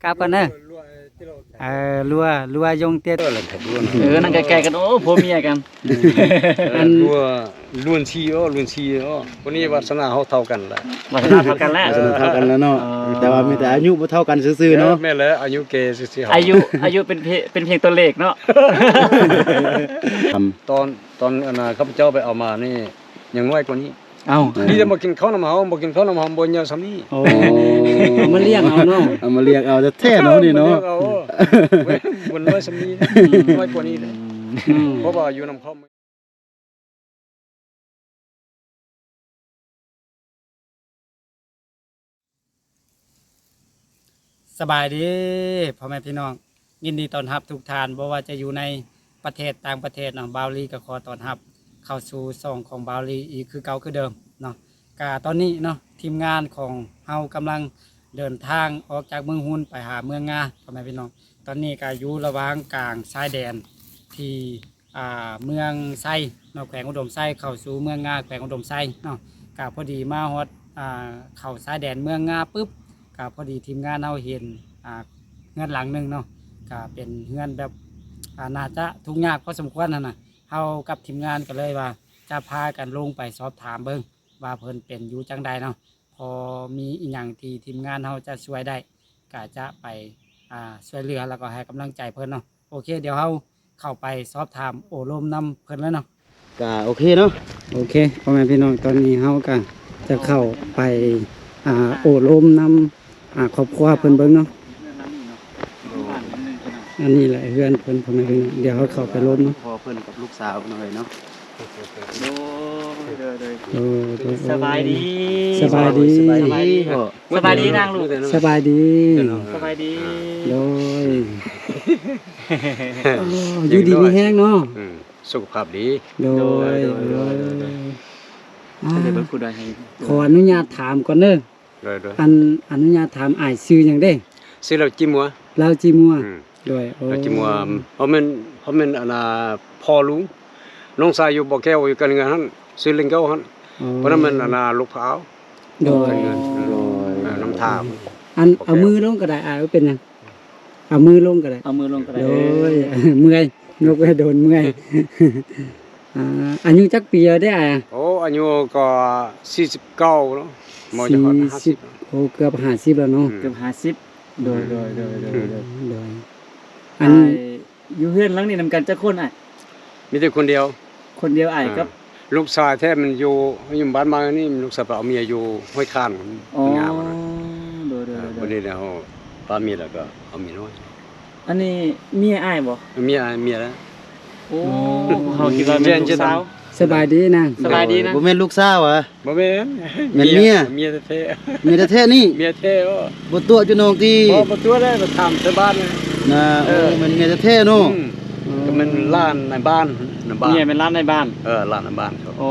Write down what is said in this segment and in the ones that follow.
ກັບກ່ອນເດີ. ເອີ ລົວ ລົວຍົງເຕັດ ເອີ ນັ່ງໃກ້ໆກັນ. ໂອ້ ຜົວເມຍກັນ. ອັນ ລົວ ລວນຊີ ໂອ້ ລວນຊີ ໂອ້ ຄົນນີ້ວາສະໜາເຮົາເທົ່າກັນລະ. ວາສະໜາເທົ່າກັນແລ້ວ. ວາສະໜາເທົ່າກັນແລ້ວເນາະ. ເອີ ແຕ່ວ່າມີແຕ່ອາຍຸບໍ່ເທົ່າກັນຊື່ໆເນາະ. ເອີ ແມ່ນແຫຼະ ອາຍຸແກ່ຊື່ໆ. ອາຍຸ ອາຍຸເປັນພຽງ ເປັນພຽງຕົວເລກເນາະ. ຕອນ ຕອນອັນນ່າ ຂ້າພະເຈົ້າໄປເອົາມານີ້ ຍັງນ້ອຍກວ່ານີ້. ເອົ້າ ມີແຕ່ບໍ່ກິນເຂົ້ານຳເຮົາ ບໍ່ກິນເຂົ້ານຳເຮົາ ບໍ່ເຫຍົ່າສ່ຳນີ້. ໂອ້ ເອົາມາລ້ຽງເອົາເນາະ. ເອົາມາລ້ຽງເອົາແທ້ໆເນາະນີ້ເນາະ. ເອົາ ບໍ່ນ້ອຍສ່ຳນີ້ ນ້ອຍກວ່ານີ້ເດ້. ອືມ ເພາະວ່າຢູ່ນຳເຂົາ. ສະບາຍດີພໍ່ແມ່ພີ່ນ້ອງ, ຍິນດີຕ້ອນຮັບທຸກທ່ານ ບໍ່ວ່າຈະຢູ່ໃນປະເທດ ຕ່າງປະເທດເນາະ. ບ່າວລີກໍຂໍຕ້ອນຮັບເຂົ້າສູ່ຊ່ອງຂອງບ່າວລີອີກຄືເກົ່າຄືເດີມເນາະ. ກະຕອນນີ້ເນາະ ທີມງານຂອງເຮົາກຳລັງເດີນທາງອອກຈາກເມືອງຮຸນໄປຫາເມືອງງາ ພໍ່ແມ່ພີ່ນ້ອງ. ຕອນນີ້ກະຢູ່ລະຫວ່າງກາງຊາຍແດນທີ່ ອ່າ ເມືອງໄຊເນາະ ແຂວງອຸດົມໄຊ ເຂົ້າສູ່ເມືອງງາ ແຂວງອຸດົມໄຊເນາະ. ກະພໍດີມາຮອດ ອ່າ ເຂົ້າຊາຍແດນເມືອງງາປຶບ ກະພໍດີທີມງານເຮົາເຫັນ ອ່າ ເຮືອນຫຼັງໜຶ່ງເນາະ ກະເປັນເຮືອນແບບ ອ່າ ໜ້າຈະທຸກຍາກພໍສົມຄວນຫັ້ນນະ. ເຮົາກັບທີມງານກໍເລີຍວ່າຈະພາກັນລົງໄປສອບຖາມເບິ່ງວ່າເພິ່ນເປັນຢູ່ຈັ່ງໃດເນາະ. ພໍມີອີ່ຫຍັງທີ່ທີມງານເຮົາຈະຊ່ວຍໄດ້ ກະຈະໄປ ອ່າ ຊ່ວຍເຫຼືອ ແລ້ວກໍໃຫ້ກຳລັງໃຈເພິ່ນເນາະ. ໂອເຄ ດຽວເຮົາເຂົ້າໄປສອບຖາມໂອ້ລົມນຳເພິ່ນເລີຍເນາະ. ກະໂອເຄເນາະ. ໂອເຄ ພໍ່ແມ່ພີ່ນ້ອງ ຕອນນີ້ເຮົາກະຈະເຂົ້າໄປ ອ່າ ໂອ້ລົມນຳ ອ່າ ຄອບຄົວເພິ່ນເບິ່ງເນາະ. ອັນນີ້ແຫຼະເຮືອນເພິ່ນ ພໍ່ແມ່ພີ່ນ້ອງ ດຽວເຮົາເຂົ້າໄປລົມເນາະ. ພໍ່ເພິ່ນກັບລູກສາວເນາະ. ໂດຍ ໂດຍ ໂດຍ ໂດຍ ສະບາຍດີ ສະບາຍດີ ສະບາຍດີ ສະບາຍດີນາງລູກ ສະບາຍດີ ສະບາຍດີ. ໂດຍ ໂອ້ ຢູ່ດີມີແຮງເນາະ. ອືມ ສຸຂະພາບດີ. ໂດຍ ໂດຍ ໂດຍ ໂດຍ ໂດຍ. ອ່າ ຂໍອະນຸຍາດຖາມກ່ອນເດີ. ໂດຍ ໂດຍ ອັນ ອະນຸຍາດຖາມ ອ້າຍຊື່ຫຍັງເດ້? ຊື່ລາວຈີມົວ. ລາວຈີມົວ. ອືມ ໂດຍ ໂອ້ ລາວຈີມົວ. ເຮົາແມ່ນ ເຮົາແມ່ນ ອັນນ່າ ພໍ່ລຸງ ນ້ອງຊາຍຢູ່ບໍ່ແກ້ວ ຢູ່ກັນເຮືອນຫັ້ນ ຊື່ເລັ່ງເກົ້າຫັ້ນ. ອໍ ເພາະນັ້ນແມ່ນ ອັນນ່າ ລູກພະອາວ. ໂດຍ ກັນເຮືອນ. ໂດຍ ເອີ ນຳທ່າ. ອັນ ເອົາມືລົງກໍໄດ້ ອ້າຍ ບໍ່ເປັນຫຍັງ. ເອົາມືລົງກໍໄດ້ ເອົາມືລົງກໍໄດ້. ໂດຍ ເມື່ອຍ ຍົກໃຫ້ໂດນເມື່ອຍ. ອ່າ ອາຍຸຈັກປີແລ້ວເດ້ອ້າຍ? ໂອ້ ອາຍຸກໍສີ່ສິບເກົ້າເນາະ ມໍຈະຮອດຫ້າສິບ. ໂອ້ ເກືອບຫ້າສິບແລ້ວເນາະ. ອືມ ເກືອບຫ້າສິບ. ໂດຍ ໂດຍ ໂດຍ ໂດຍ ໂດຍ ໂດຍ. ອັນ ອ້າຍຢູ່ເຮືອນຫຼັງນີ້ນຳກັນຈັກຄົນອ້າຍ? ມີແຕ່ຄົນດຽວ. ຄົນດຽວອ້າຍກັບ ອ່າ ລູກຊາຍແທ້ມັນຢູ່ ຢູ່ບ້ານມານີ້ ລູກຊາຍໄປເອົາເມຍຢູ່ຫ້ວຍຄານ. ອໍ ງາມ. ໂດຍ ໂດຍ ໂດຍ ໂດຍ. ບັດນີ້ເຮົາປາເມຍແລ້ວກໍເອົາເມຍນ້ອຍ. ອັນນີ້ເມຍອ້າຍບໍ່? ເມຍອ້າຍ ເມຍແລ້ວ. ໂອ້ ເຮົາຄິດວ່າແມ່ນລູກສາວ. ສະບາຍດີນາງ. ສະບາຍດີນາງ. ບໍ່ແມ່ນລູກສາວຫວາ? ບໍ່ແມ່ນ. ແມ່ນເມຍ. ເມຍແທ້ໆ. ເມຍແທ້ໆນີ້. ເມຍແທ້. ບໍ່ຕົວະຢູ່ນ້ອງຕິ? ບໍ່ ບໍ່ຕົວະເດ້ ໄປຖາມຊາວບ້ານນະ. ນະ. ເອີ ໂອ້ ແມ່ນເມຍແທ້ໆເນາະ. ອືມ ກໍແມ່ນຫຼານນາຍບ້ານ ນາຍບ້ານ. ເມຍແມ່ນຫຼານນາຍບ້ານ. ເອີ ຫຼານນາຍບ້ານເຂົາ. ໂອ້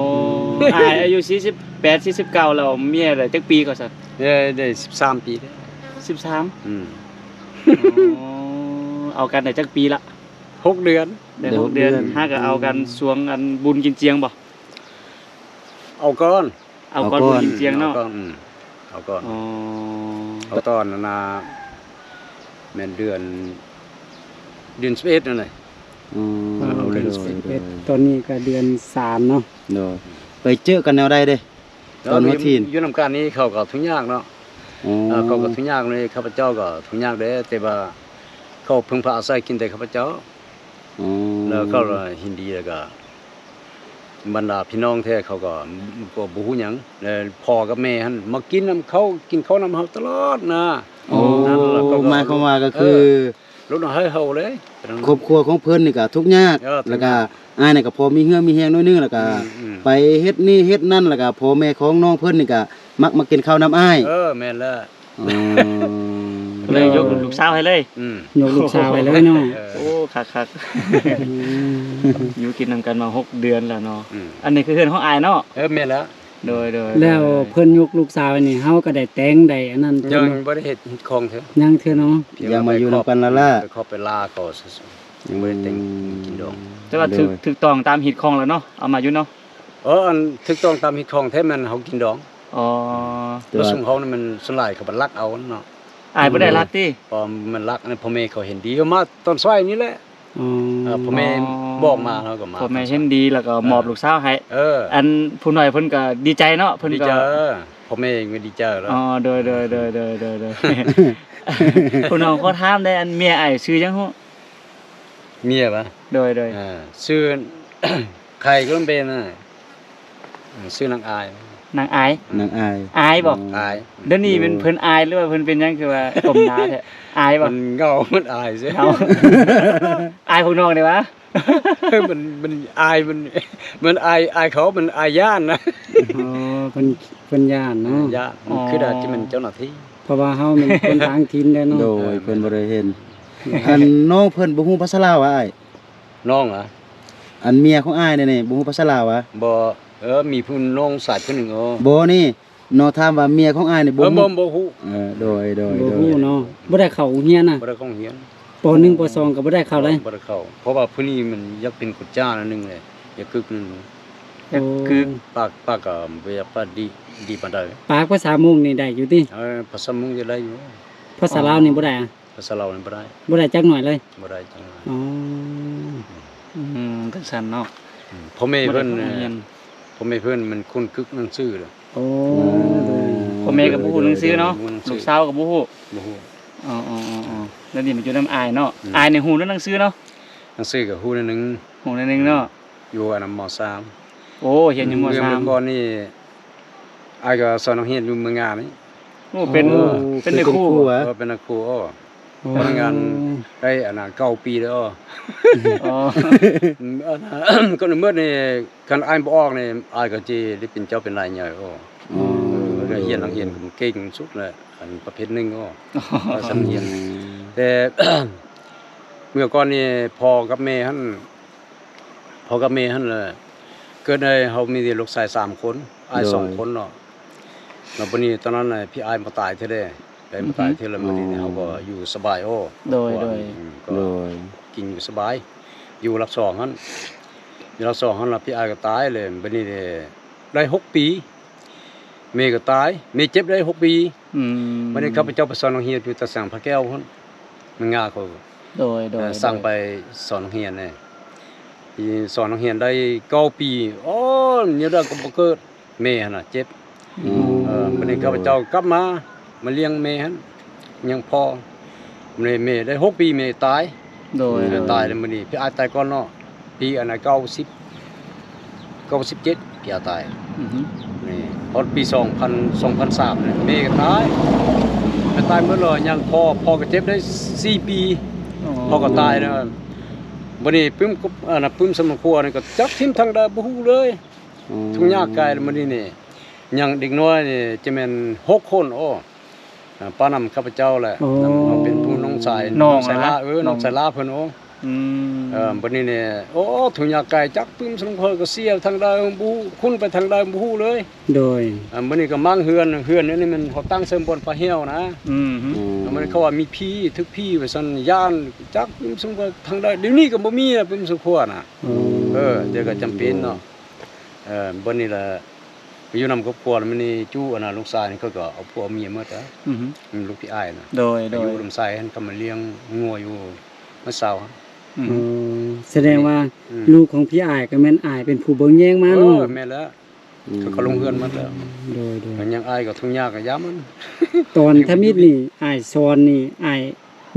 ອ້າຍອາຍຸສີ່ສິບແປດ ສີ່ສິບເກົ້າແລ້ວ ເມຍໄດ້ຈັກປີກໍຊັ້ນ? ໄດ້ ໄດ້ສິບສາມປີ. ສິບສາມ. ອືມ. ອໍ ເອົາກັນໄດ້ຈັກປີລະ? ຫົກເດືອນ. ໄດ້ຫົກເດືອນ. ຫາກໍເອົາກັນຊ່ວງອັນບຸນກິນຈຽງບໍ່? ເອົາກ່ອນ ເອົາກ່ອນ ເອົາກ່ອນບຸນກິນຈຽງເນາະ. ເອົາກ່ອນ. ອືມ ເອົາກ່ອນ. ອໍ ເອົາຕອນນັ້ນນະ ແມ່ນເດືອນ ເດືອນສິບເອັດນັ້ນແຫຼະ. ອໍ ເອີ ເອົາເດືອນສິບເອັດ. ຕອນນີ້ກໍເດືອນສາມເນາະ. ໂດຍ. ໄປເຈີກັນແນວໃດເດ້? ຕອນຫົວທີນ ຢູ່ນຳກັນນີ້ເຂົາກໍທຸກຍາກເນາະ. ອໍ ເອີ ເຂົາກໍທຸກຍາກເລີຍ ຂ້າພະເຈົ້າກໍທຸກຍາກເດ້ ແຕ່ວ່າເຂົາເພິ່ງພາອາໄສກິນແຕ່ຂ້າພະເຈົ້າ. ອໍ ແລ້ວເຂົາກໍເຫັນດີ ແລ້ວກໍບັນດາພີ່ນ້ອງແທ້ເຂົາກໍບໍ່ ບໍ່ຮູ້ຫຍັງ ແລ້ວພໍ່ກັບແມ່ຫັ້ນມາກິນນຳເຂົາ ກິນເຂົ້ານຳເຮົາຕະຫຼອດນະ. ໂອ້ ນັ້ນລະ ກໍໝາຍຄວາມວ່າກໍຄື ເອີ ລົດໃຫ້ເຮົາເລີຍ. ຄອບຄົວຂອງເພິ່ນນີ້ກໍທຸກຍາກ ເອີ ແລ້ວກໍອ້າຍນີ້ກໍພໍມີເຫື່ອມີແຮງໜ້ອຍໜຶ່ງ ແລ້ວກໍ ອືມ ອືມ ໄປເຮັດນີ້ເຮັດນັ້ນ ແລ້ວກໍພໍ່ແມ່ຂອງນ້ອງເພິ່ນນີ້ກໍມັກມາກິນເຂົ້ານຳອ້າຍ. ເອີ ແມ່ນແລ້ວ. ອໍ ເລີຍຍົກລູກສາວໃຫ້ເລີຍ. ອືມ ຍົກລູກສາວໃຫ້ເລີຍເນາະ. ເອີ ໂອ້ ຄັກໆ. ອືມ ຢູ່ກິນນຳກັນມາຫົກເດືອນແລ້ວເນາະ. ອືມ ອັນນີ້ຄືເຮືອນຂອງອ້າຍເນາະ. ເອີ ແມ່ນແລ້ວ. ໂດຍ ໂດຍ ແລ້ວ ໂດຍ ເພິ່ນຍົກລູກສາວນີ້ ເຮົາກໍໄດ້ແຕ່ງໄດ້ອັນນັ້ນ ຍັງບໍ່ໄດ້ເຮັດ ເຮັດຂອງເທື່ອ. ຍັງເທື່ອເນາະ. ຍັງມາຢູ່ນຳກັນລະລະ ໄປຄອບໄປລາເຂົາ ຍັງບໍ່ໄດ້ແຕ່ງ ອືມ ກິນດອງ. ແຕ່ວ່າ ໂດຍ ຖືກ ຖືກຕ້ອງຕາມຮີດຄອງແລ້ວເນາະ ເອົາມາຢູ່ເນາະ. ເອີ ອັນຖືກຕ້ອງຕາມຮີດຄອງແທ້ແມ່ນເຮົາກິນດອງ. ອໍ ແຕ່ວ່າ ປະສົງເຮົານີ້ມັນສ່ວນຫຼາຍເຂົາບັດລັກເອົາເນາະ. ອ້າຍບໍ່ໄດ້ລັກຕິ? ບໍ່ ມັນລັກ ອັນນັ້ນພໍ່ແມ່ເຂົາເຫັນດີ ເຂົາມາຕອນສວາຍນີ້ແຫຼະ. ອໍ ເອີ ພໍ່ແມ່ ອໍ ບອກມາ ເຮົາກໍມາ ພໍ່ແມ່ເຫັນດີ ແລ້ວກໍມອບລູກສາວໃຫ້. ເອີ ອັນຜູ້ນ້ອຍເພິ່ນກໍດີໃຈເນາະ ເພິ່ນກໍ ດີໃຈ ເອີ ພໍ່ແມ່ກໍດີໃຈແລ້ວ. ອໍ ໂດຍໆ ຜູ້ນ້ອງຂໍຖາມແດ່ ອັນເມຍອ້າຍຊື່ຫຍັງຮູ້? ເມຍຫວາ? ໂດຍໆ ເອີ ຊື່ ໄຂ່ກໍເປັນນະ ຊື່ນາງອາຍ. ນາງອາຍ? ນາງອາຍ ອາຍບໍ່? ອາຍ. ດຽວນີ້ເປັນ ເພິ່ນອາຍ ຫຼືວ່າເພິ່ນເປັນຫຍັງຄືວ່າກົ້ມໜ້າແທ້? ອາຍບໍ່? ມັນເຫງົາ ມັນອາຍຊິ ເຫງົາ ອາຍພວກນ້ອງນີ້ຫວາ? ມັນ ມັນອາຍ ມັນ ມັນອາຍ ອາຍເຂົາ ມັນອາຍຢ້ານນະ. ອໍ ເພິ່ນ ເພິ່ນຢ້ານເນາະ ຢ້ານ ຄືອາດຈະແມ່ນເຈົ້າໜ້າທີ່ ເພາະວ່າເຮົາແມ່ນຄົນຕ່າງຖິ່ນເດ້ເນາະ. ໂດຍ ເອີ ເພິ່ນບໍ່ໄດ້ເຫັນ. ອັນນ້ອງເພິ່ນບໍ່ຮູ້ພາສາລາວຫວາອ້າຍ? ນ້ອງຫວາ? ອັນເມຍຂອງອ້າຍນີ້ ບໍ່ຮູ້ພາສາລາວຫວາ? ບໍ່ ເອີ ມີຜູ້ນ້ອງຊາຍຜູ້ໜຶ່ງ. ອໍ ບໍ່ ນີ້ ນ້ອງຖາມວ່າເມຍຂອງອ້າຍນີ້ບໍ່ ເອີ ຮູ້? ບໍ່ ບໍ່ຮູ້. ເອີ ໂດຍ ໂດຍ ບໍ່ຮູ້ເນາະ ບໍ່ໄດ້ເຂົ້າໂຮງຮຽນນະ? ບໍ່ໄດ້ເຂົ້າໂຮງຮຽນ ປໍໜຶ່ງ ປໍສອງ ກໍບໍ່ໄດ້ເຂົ້າເລີຍ? ບໍ່ໄດ້ເຂົ້າ ເພາະວ່າຜູ້ນີ້ມັນຢາກເປັນກຸດຈ້າໜ້ອຍໜຶ່ງເລີຍ ຢາກກຶກໜຶ່ງ ຢາກກຶກ. ໂອ້ ປາກ ປາກກໍບໍ່ຢາກປາກດີ ດີປານໃດ. ປາກພາສາມົ້ງນີ້ໄດ້ຢູ່ຕິ? ເອີ ພາສາມົ້ງຈະໄດ້ຢູ່. ພາສາລາວນີ້ບໍ່ໄດ້ອະ? ພາສາລາວນີ້ບໍ່ໄດ້ ບໍ່ໄດ້ຈັກໜ້ອຍເລີຍ? ບໍ່ໄດ້ຈັກໜ້ອຍ. ອໍ ອືມ ຈັ່ງຊັ້ນເນາະ. ອືມ ພໍ່ແມ່ເພິ່ນ ບໍ່ໄດ້ເຂົ້າໂຮງຮຽນ ພໍ່ແມ່ເພິ່ນມັນຄົນກຶກໜັງສືເດ້. ໂອ້ ອືມ ໂດຍ ພໍ່ແມ່ກໍບໍ່ຮູ້ໜັງສືເນາະ ບໍ່ຮູ້ໜັງສື ລູກສາວກໍບໍ່ຮູ້ ບໍ່ຮູ້. ອໍໆໆໆ ແລ້ວນີ້ມາຢູ່ນຳອ້າຍເນາະ. ອືມ ອ້າຍນີ້ຮູ້ແຕ່ໜັງສືເນາະ? ໜັງສືກໍຮູ້ໜ້ອຍໜຶ່ງ ຮູ້ໜ້ອຍໜຶ່ງເນາະ. ອືມ ຢູ່ອັນນະ ມໍສາມ. ໂອ້ ຮຽນຢູ່ ມໍສາມ ເມື່ອ ເມື່ອກ່ອນນີ້ ອ້າຍກໍສອນນັກຮຽນຢູ່ເມືອງງານີ້. ໂອ້ ເປັນ ໂອ້ ເປັນນາຍຄູ ເປັນນາຍຄູຫວາ? ເອີ ເປັນນາຍຄູ. ໂອ້ ໂອ້ ພະນັກງານໄດ້ອັນນະ ເກົ້າປີແລ້ວ. ອໍ ອໍ ອືມ ອັນນະ ກໍໃນເມື່ອນີ້ ຄັນອ້າຍບໍ່ອອກນີ້ ອ້າຍກໍຊິໄດ້ເປັນເຈົ້າເປັນນາຍໃຫຍ່. ອໍ ອໍ ເອີ ກໍຮຽນນັກຮຽນກໍເກັ່ງສຸດແຫຼະ ອັນປະເພດໜຶ່ງ. ອໍ ອໍ ວ່າຊັ້ນຮຽນ ແຕ່ເມື່ອກ່ອນນີ້ ພໍ່ກັບແມ່ຫັ້ນ ພໍ່ກັບແມ່ຫັ້ນລະ ເກີດໃຫ້ເຮົາມີແຕ່ລູກຊາຍສາມຄົນ ອ້າຍ ໂດຍ ສອງຄົນເນາະ. ແລ້ວບັດນີ້ຕອນນັ້ນນະ ພີ່ອ້າຍມາຕາຍເທື່ອເດ້ ໄດ້ມາຕາຍເທື່ອ ອືຮຶ ແລ້ວບັດນີ້ເຮົາກໍຢູ່ສະບາຍ. ໂອ້ ໂດຍ ໂດຍ ອືມ ກໍ ໂດຍ ກິນຢູ່ສະບາຍ ຢູ່ຫຼັກສອງຫັ້ນ ຢູ່ຫຼັກສອງຫັ້ນລະ ພີ່ອ້າຍກໍຕາຍເລີຍ. ບັດນີ້ໄດ້ຫົກປີ ແມ່ກໍຕາຍ ແມ່ເຈັບໄດ້ຫົກປີ. ອືມ ບັດນີ້ຂ້າພະເຈົ້າໄປສອນນັກຮຽນຢູ່ຕາແສງພະແກ້ວພຸ້ນ ມັນງາເຂົາ ໂດຍ ໂດຍ ເອີ ສັ່ງໄປສອນນັກຮຽນແດ່ ສອນນັກຮຽນໄດ້ເກົ້າປີ. ໂອ້ ແນວໃດກໍບໍ່ເກີດ ແມ່ຫັ້ນນະເຈັບ. ອືມ ເອີ ບັດນີ້ຂ້າພະເຈົ້າກັບມາ ມາລ້ຽງແມ່ຫັ້ນ ຍັງພໍ ແມ່ ແມ່ໄດ້ຫົກປີ ແມ່ຕາຍ. ໂດຍ ເອີ ໂດຍ ຕາຍແລ້ວ. ບັດນີ້ພີ່ອ້າຍຕາຍກ່ອນເນາະ ປີອັນນະ ເກົ້າສິບ ເກົ້າສິບເຈັດ ພີ່ອ້າຍຕາຍ. ອືຮຶ ນີ້ ຮອດປີສອງພັນ ສອງພັນສາມນີ້ ແມ່ກໍຕາຍ ແມ່ຕາຍໝົດເລີຍ ຍັງພໍ່ ພໍ່ກໍເຈັບໄດ້ສີ່ປີ. ອໍ ພໍ່ກໍຕາຍແລ້ວ. ບັດນີ້ປຶ້ມ ອັນນະ ປຶ້ມສຳມະຄົວນີ້ກໍຈັກຖິ້ມທາງໃດບໍ່ຮູ້ເລີຍ. ອໍ ທຸກຍາກໄກ. ແລ້ວບັດນີ້ນີ້ ຍັງເດັກນ້ອຍນີ້ຈະແມ່ນຫົກຄົນ. ໂອ້ ອາ ປ້ານຳຂ້າພະເຈົ້າແຫຼະ. ອໍ ນຳ ເຮົາເປັນຜູ້ນ້ອງຊາຍ ນ້ອງ ນ້ອງຊາຍຫຼ້າ ເອີ ນ້ອງຊາຍຫຼ້າເພິ່ນ. ໂອ້ ອືມ ເອີ ບັດນີ້ນີ້ ໂອ້ ທຸກຍາກໄກ ຈັກປຶ້ມສຳມະຄົວກໍເສຍທາງໃດບໍ່ຮູ້ ຄຸນໄປທາງໃດບໍ່ຮູ້ເລີຍ. ໂດຍ ອາ ບັດນີ້ກໍມ້າງເຮືອນ ເຮືອນນີ້ມັນເຂົາຕັ້ງເສີມບ່ອນປາແຫ້ວນະ. ອືມ ອືມ ອາ ບັດນີ້ເຂົາວ່າມີຜີ ຖືກຜີວ່າຊັ້ນ ຢ້ານ ຈັກປຶ້ມສຳມະຄົວທາງໃດ. ດຽວນີ້ກໍບໍ່ມີແລ້ວປຶ້ມສຳມະຄົວນະ. ອໍ ເອີ ດຽວກໍຈຳເປັນເນາະ. ເອີ ບັດນີ້ລະ ໄປຢູ່ນຳຄອບຄົວແລ້ວ ມື້ນີ້ຈຸອັນນະ ລູກຊາຍນີ້ເຂົາກໍເອົາຜົວເອົາເມຍໝົດແລ້ວ. ອືຮຶ ອືມ ລູກພີ່ອ້າຍນະ ໂດຍ ໄປຢູ່ ໂດຍ ລຳໄຊຫັ້ນ ກໍມາລ້ຽງງົວຢູ່ມາເຊົາ. ອືຮຶ ອໍ ສະແດງວ່າ ອືມ ລູກຂອງພີ່ອ້າຍກໍແມ່ນອ້າຍເປັນຜູ້ເບິ່ງແຍງມາເນາະ. ເອີ ແມ່ນແລ້ວ ອືມ ເຂົາລົງເຮືອນໝົດແລ້ວ. ໂດຍ ໂດຍ ແມ່ນຫຍັງອ້າຍກໍທຸກຍາກກໍຢ່າມັນ. ຕອນທຳອິດນີ້ ອ້າຍສອນນີ້ ອ້າຍ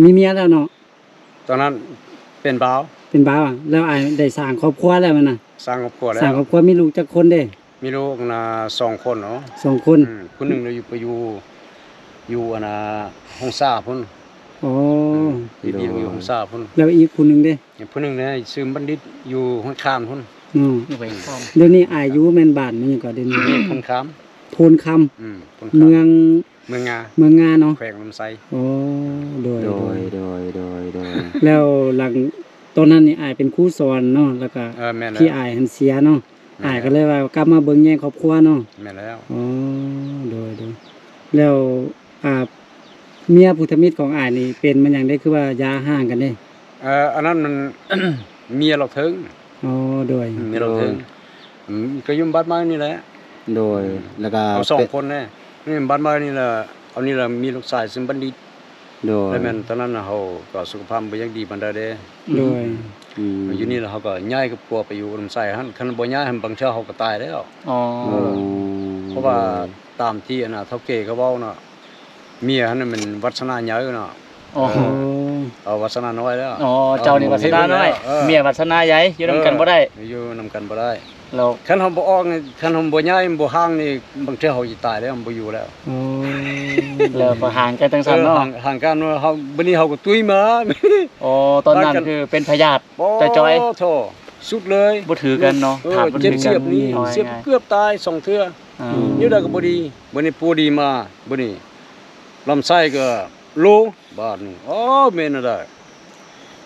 ມີເມຍແລ້ວເນາະ? ຕອນນັ້ນເປັນບ່າວ ເປັນບ່າວ ແລ້ວອ້າຍໄດ້ສ້າງຄອບຄົວແລ້ວແມ່ນນະ? ສ້າງຄອບຄົວແລ້ວ. ສ້າງຄອບຄົວ ມີລູກຈັກຄົນເດ? ມີລູກນະ ສອງຄົນເນາະ. ສອງຄົນ. ອືມ ຜູ້ໜຶ່ງນະຢູ່ ໄປຢູ່ ຢູ່ອັນນະ ຫົງສາພຸ້ນ. ອໍ ອືມ ໄປວຽກຢູ່ຫົງສາພຸ້ນ. ແລ້ວອີກຜູ້ໜຶ່ງເດ? ອີກຜູ້ໜຶ່ງນະຊື່ບັນດິດ ຢູ່ຫ້ວຍຄານພຸ້ນ. ອືມ ຢູ່ຫ້ວຍຄານ. ດຽວນີ້ອາຍຸແມ່ນບ້ານແມ່ນຫຍັງກໍດຽວນີ້? ໂພນຄຳ. ໂພນຄຳ. ອືມ ໂພນຄຳ ເມືອງ ເມືອງງາ ເມືອງງາເນາະ ແຂວງລຳໄຊ. ໂອ້ ໂດຍ ໂດຍ ໂດຍ ໂດຍ ໂດຍ ໂດຍ. ແລ້ວຫຼັງຕອນນັ້ນນີ້ ອ້າຍເປັນຄູສອນເນາະ ແລ້ວກະ ເອີ ແມ່ນແລ້ວ ພີ່ອ້າຍຫັ້ນເສຍເນາະ. ແມ່ນແລ້ວ ອ້າຍກໍເລີຍວ່າກັບມາເບິ່ງແຍງຄອບຄົວເນາະ. ແມ່ນແລ້ວ. ອໍ ໂດຍ ໂດຍ. ແລ້ວ ອ່າ ເມຍຜູ້ທຳອິດຂອງອ້າຍນີ້ເປັນມາຫຍັງເດ ຄືວ່າຢ່າຮ້າງກັນເດ? ເອີ ອັນນັ້ນມັນ ເມຍລາວເທິງ. ອໍ ໂດຍ ເມຍລາວເທິງ. ໂດຍ ອືມ ກໍຢູ່ບ້ານໃໝ່ນີ້ແຫຼະ. ໂດຍ ອືມ ແລ້ວກໍເອົາສອງຄົນແນ່. ນີ້ບ້ານໃໝ່ນີ້ລະ ເອົານີ້ລະ ມີລູກຊາຍຊື່ບັນດິດ. ໂດຍ ແລ້ວແມ່ນຕອນນັ້ນນະ ເຮົາກໍສຸຂະພາບບໍ່ຢາກດີປານໃດເດ້. ໂດຍ ອືມ ຢູ່ນີ້ແລ້ວເຮົາກໍຍ້າຍຄອບຄົວໄປຢູ່ລຳໄຊຫັ້ນ, ຄັນບໍ່ຍ້າຍຫັ້ນ ບາງເທື່ອເຮົາກໍຕາຍແລ້ວ. ອໍ ເອີ ເພາະວ່າຕາມທີ່ອັນນ່າ ເຖົ້າແກ່ເຂົາເວົ້ານະ ເມຍຫັ້ນນະແມ່ນວາດສະໜາໃຫຍ່ເນາະ. ອໍ ເອີ ເອົາວາດສະໜານ້ອຍແລ້ວ. ອໍ ເຈົ້ານີ້ວາດສະໜານ້ອຍ ເອີ ເມຍວາດສະໜາໃຫຍ່ ຢູ່ນຳກັນບໍ່ໄດ້. ເອີ ຢູ່ນຳກັນບໍ່ໄດ້. ແລ້ວຄັນເຮົາບໍ່ອອກນີ້ ຄັນເຮົາບໍ່ຍ້າຍ ບໍ່ຮ້າງນີ້ ບາງເທື່ອເຮົາຊິຕາຍແລ້ວ ບໍ່ຢູ່ແລ້ວ. ອໍ ແລ້ວກໍຫ່າງກັນຈັ່ງຊັ້ນເນາະ. ເອີ ຫ່າງ ຫ່າງກັນ ເຮົາ ບັດນີ້ເຮົາກໍຕຸ້ຍມາ. ອໍ ຕອນນັ້ນຄືເປັນພະຍາດຈ່ອຍໆ. ໂອ້ໂທ້ ສຸດເລີຍ ບໍ່ຖືກັນເນາະ. ເອີ ທາດບໍ່ຖືກັນ ເຈັບສຽບນີ້ ສຽບເກືອບຕາຍສອງເທື່ອ. ອືມ ແນວໃດກໍບໍ່ດີ. ບັດນີ້ປົວດີມາ ບັດນີ້ລຳໄສ້ກໍໂລ ບາດນີ້ ອໍ ແມ່ນແນວໃດ?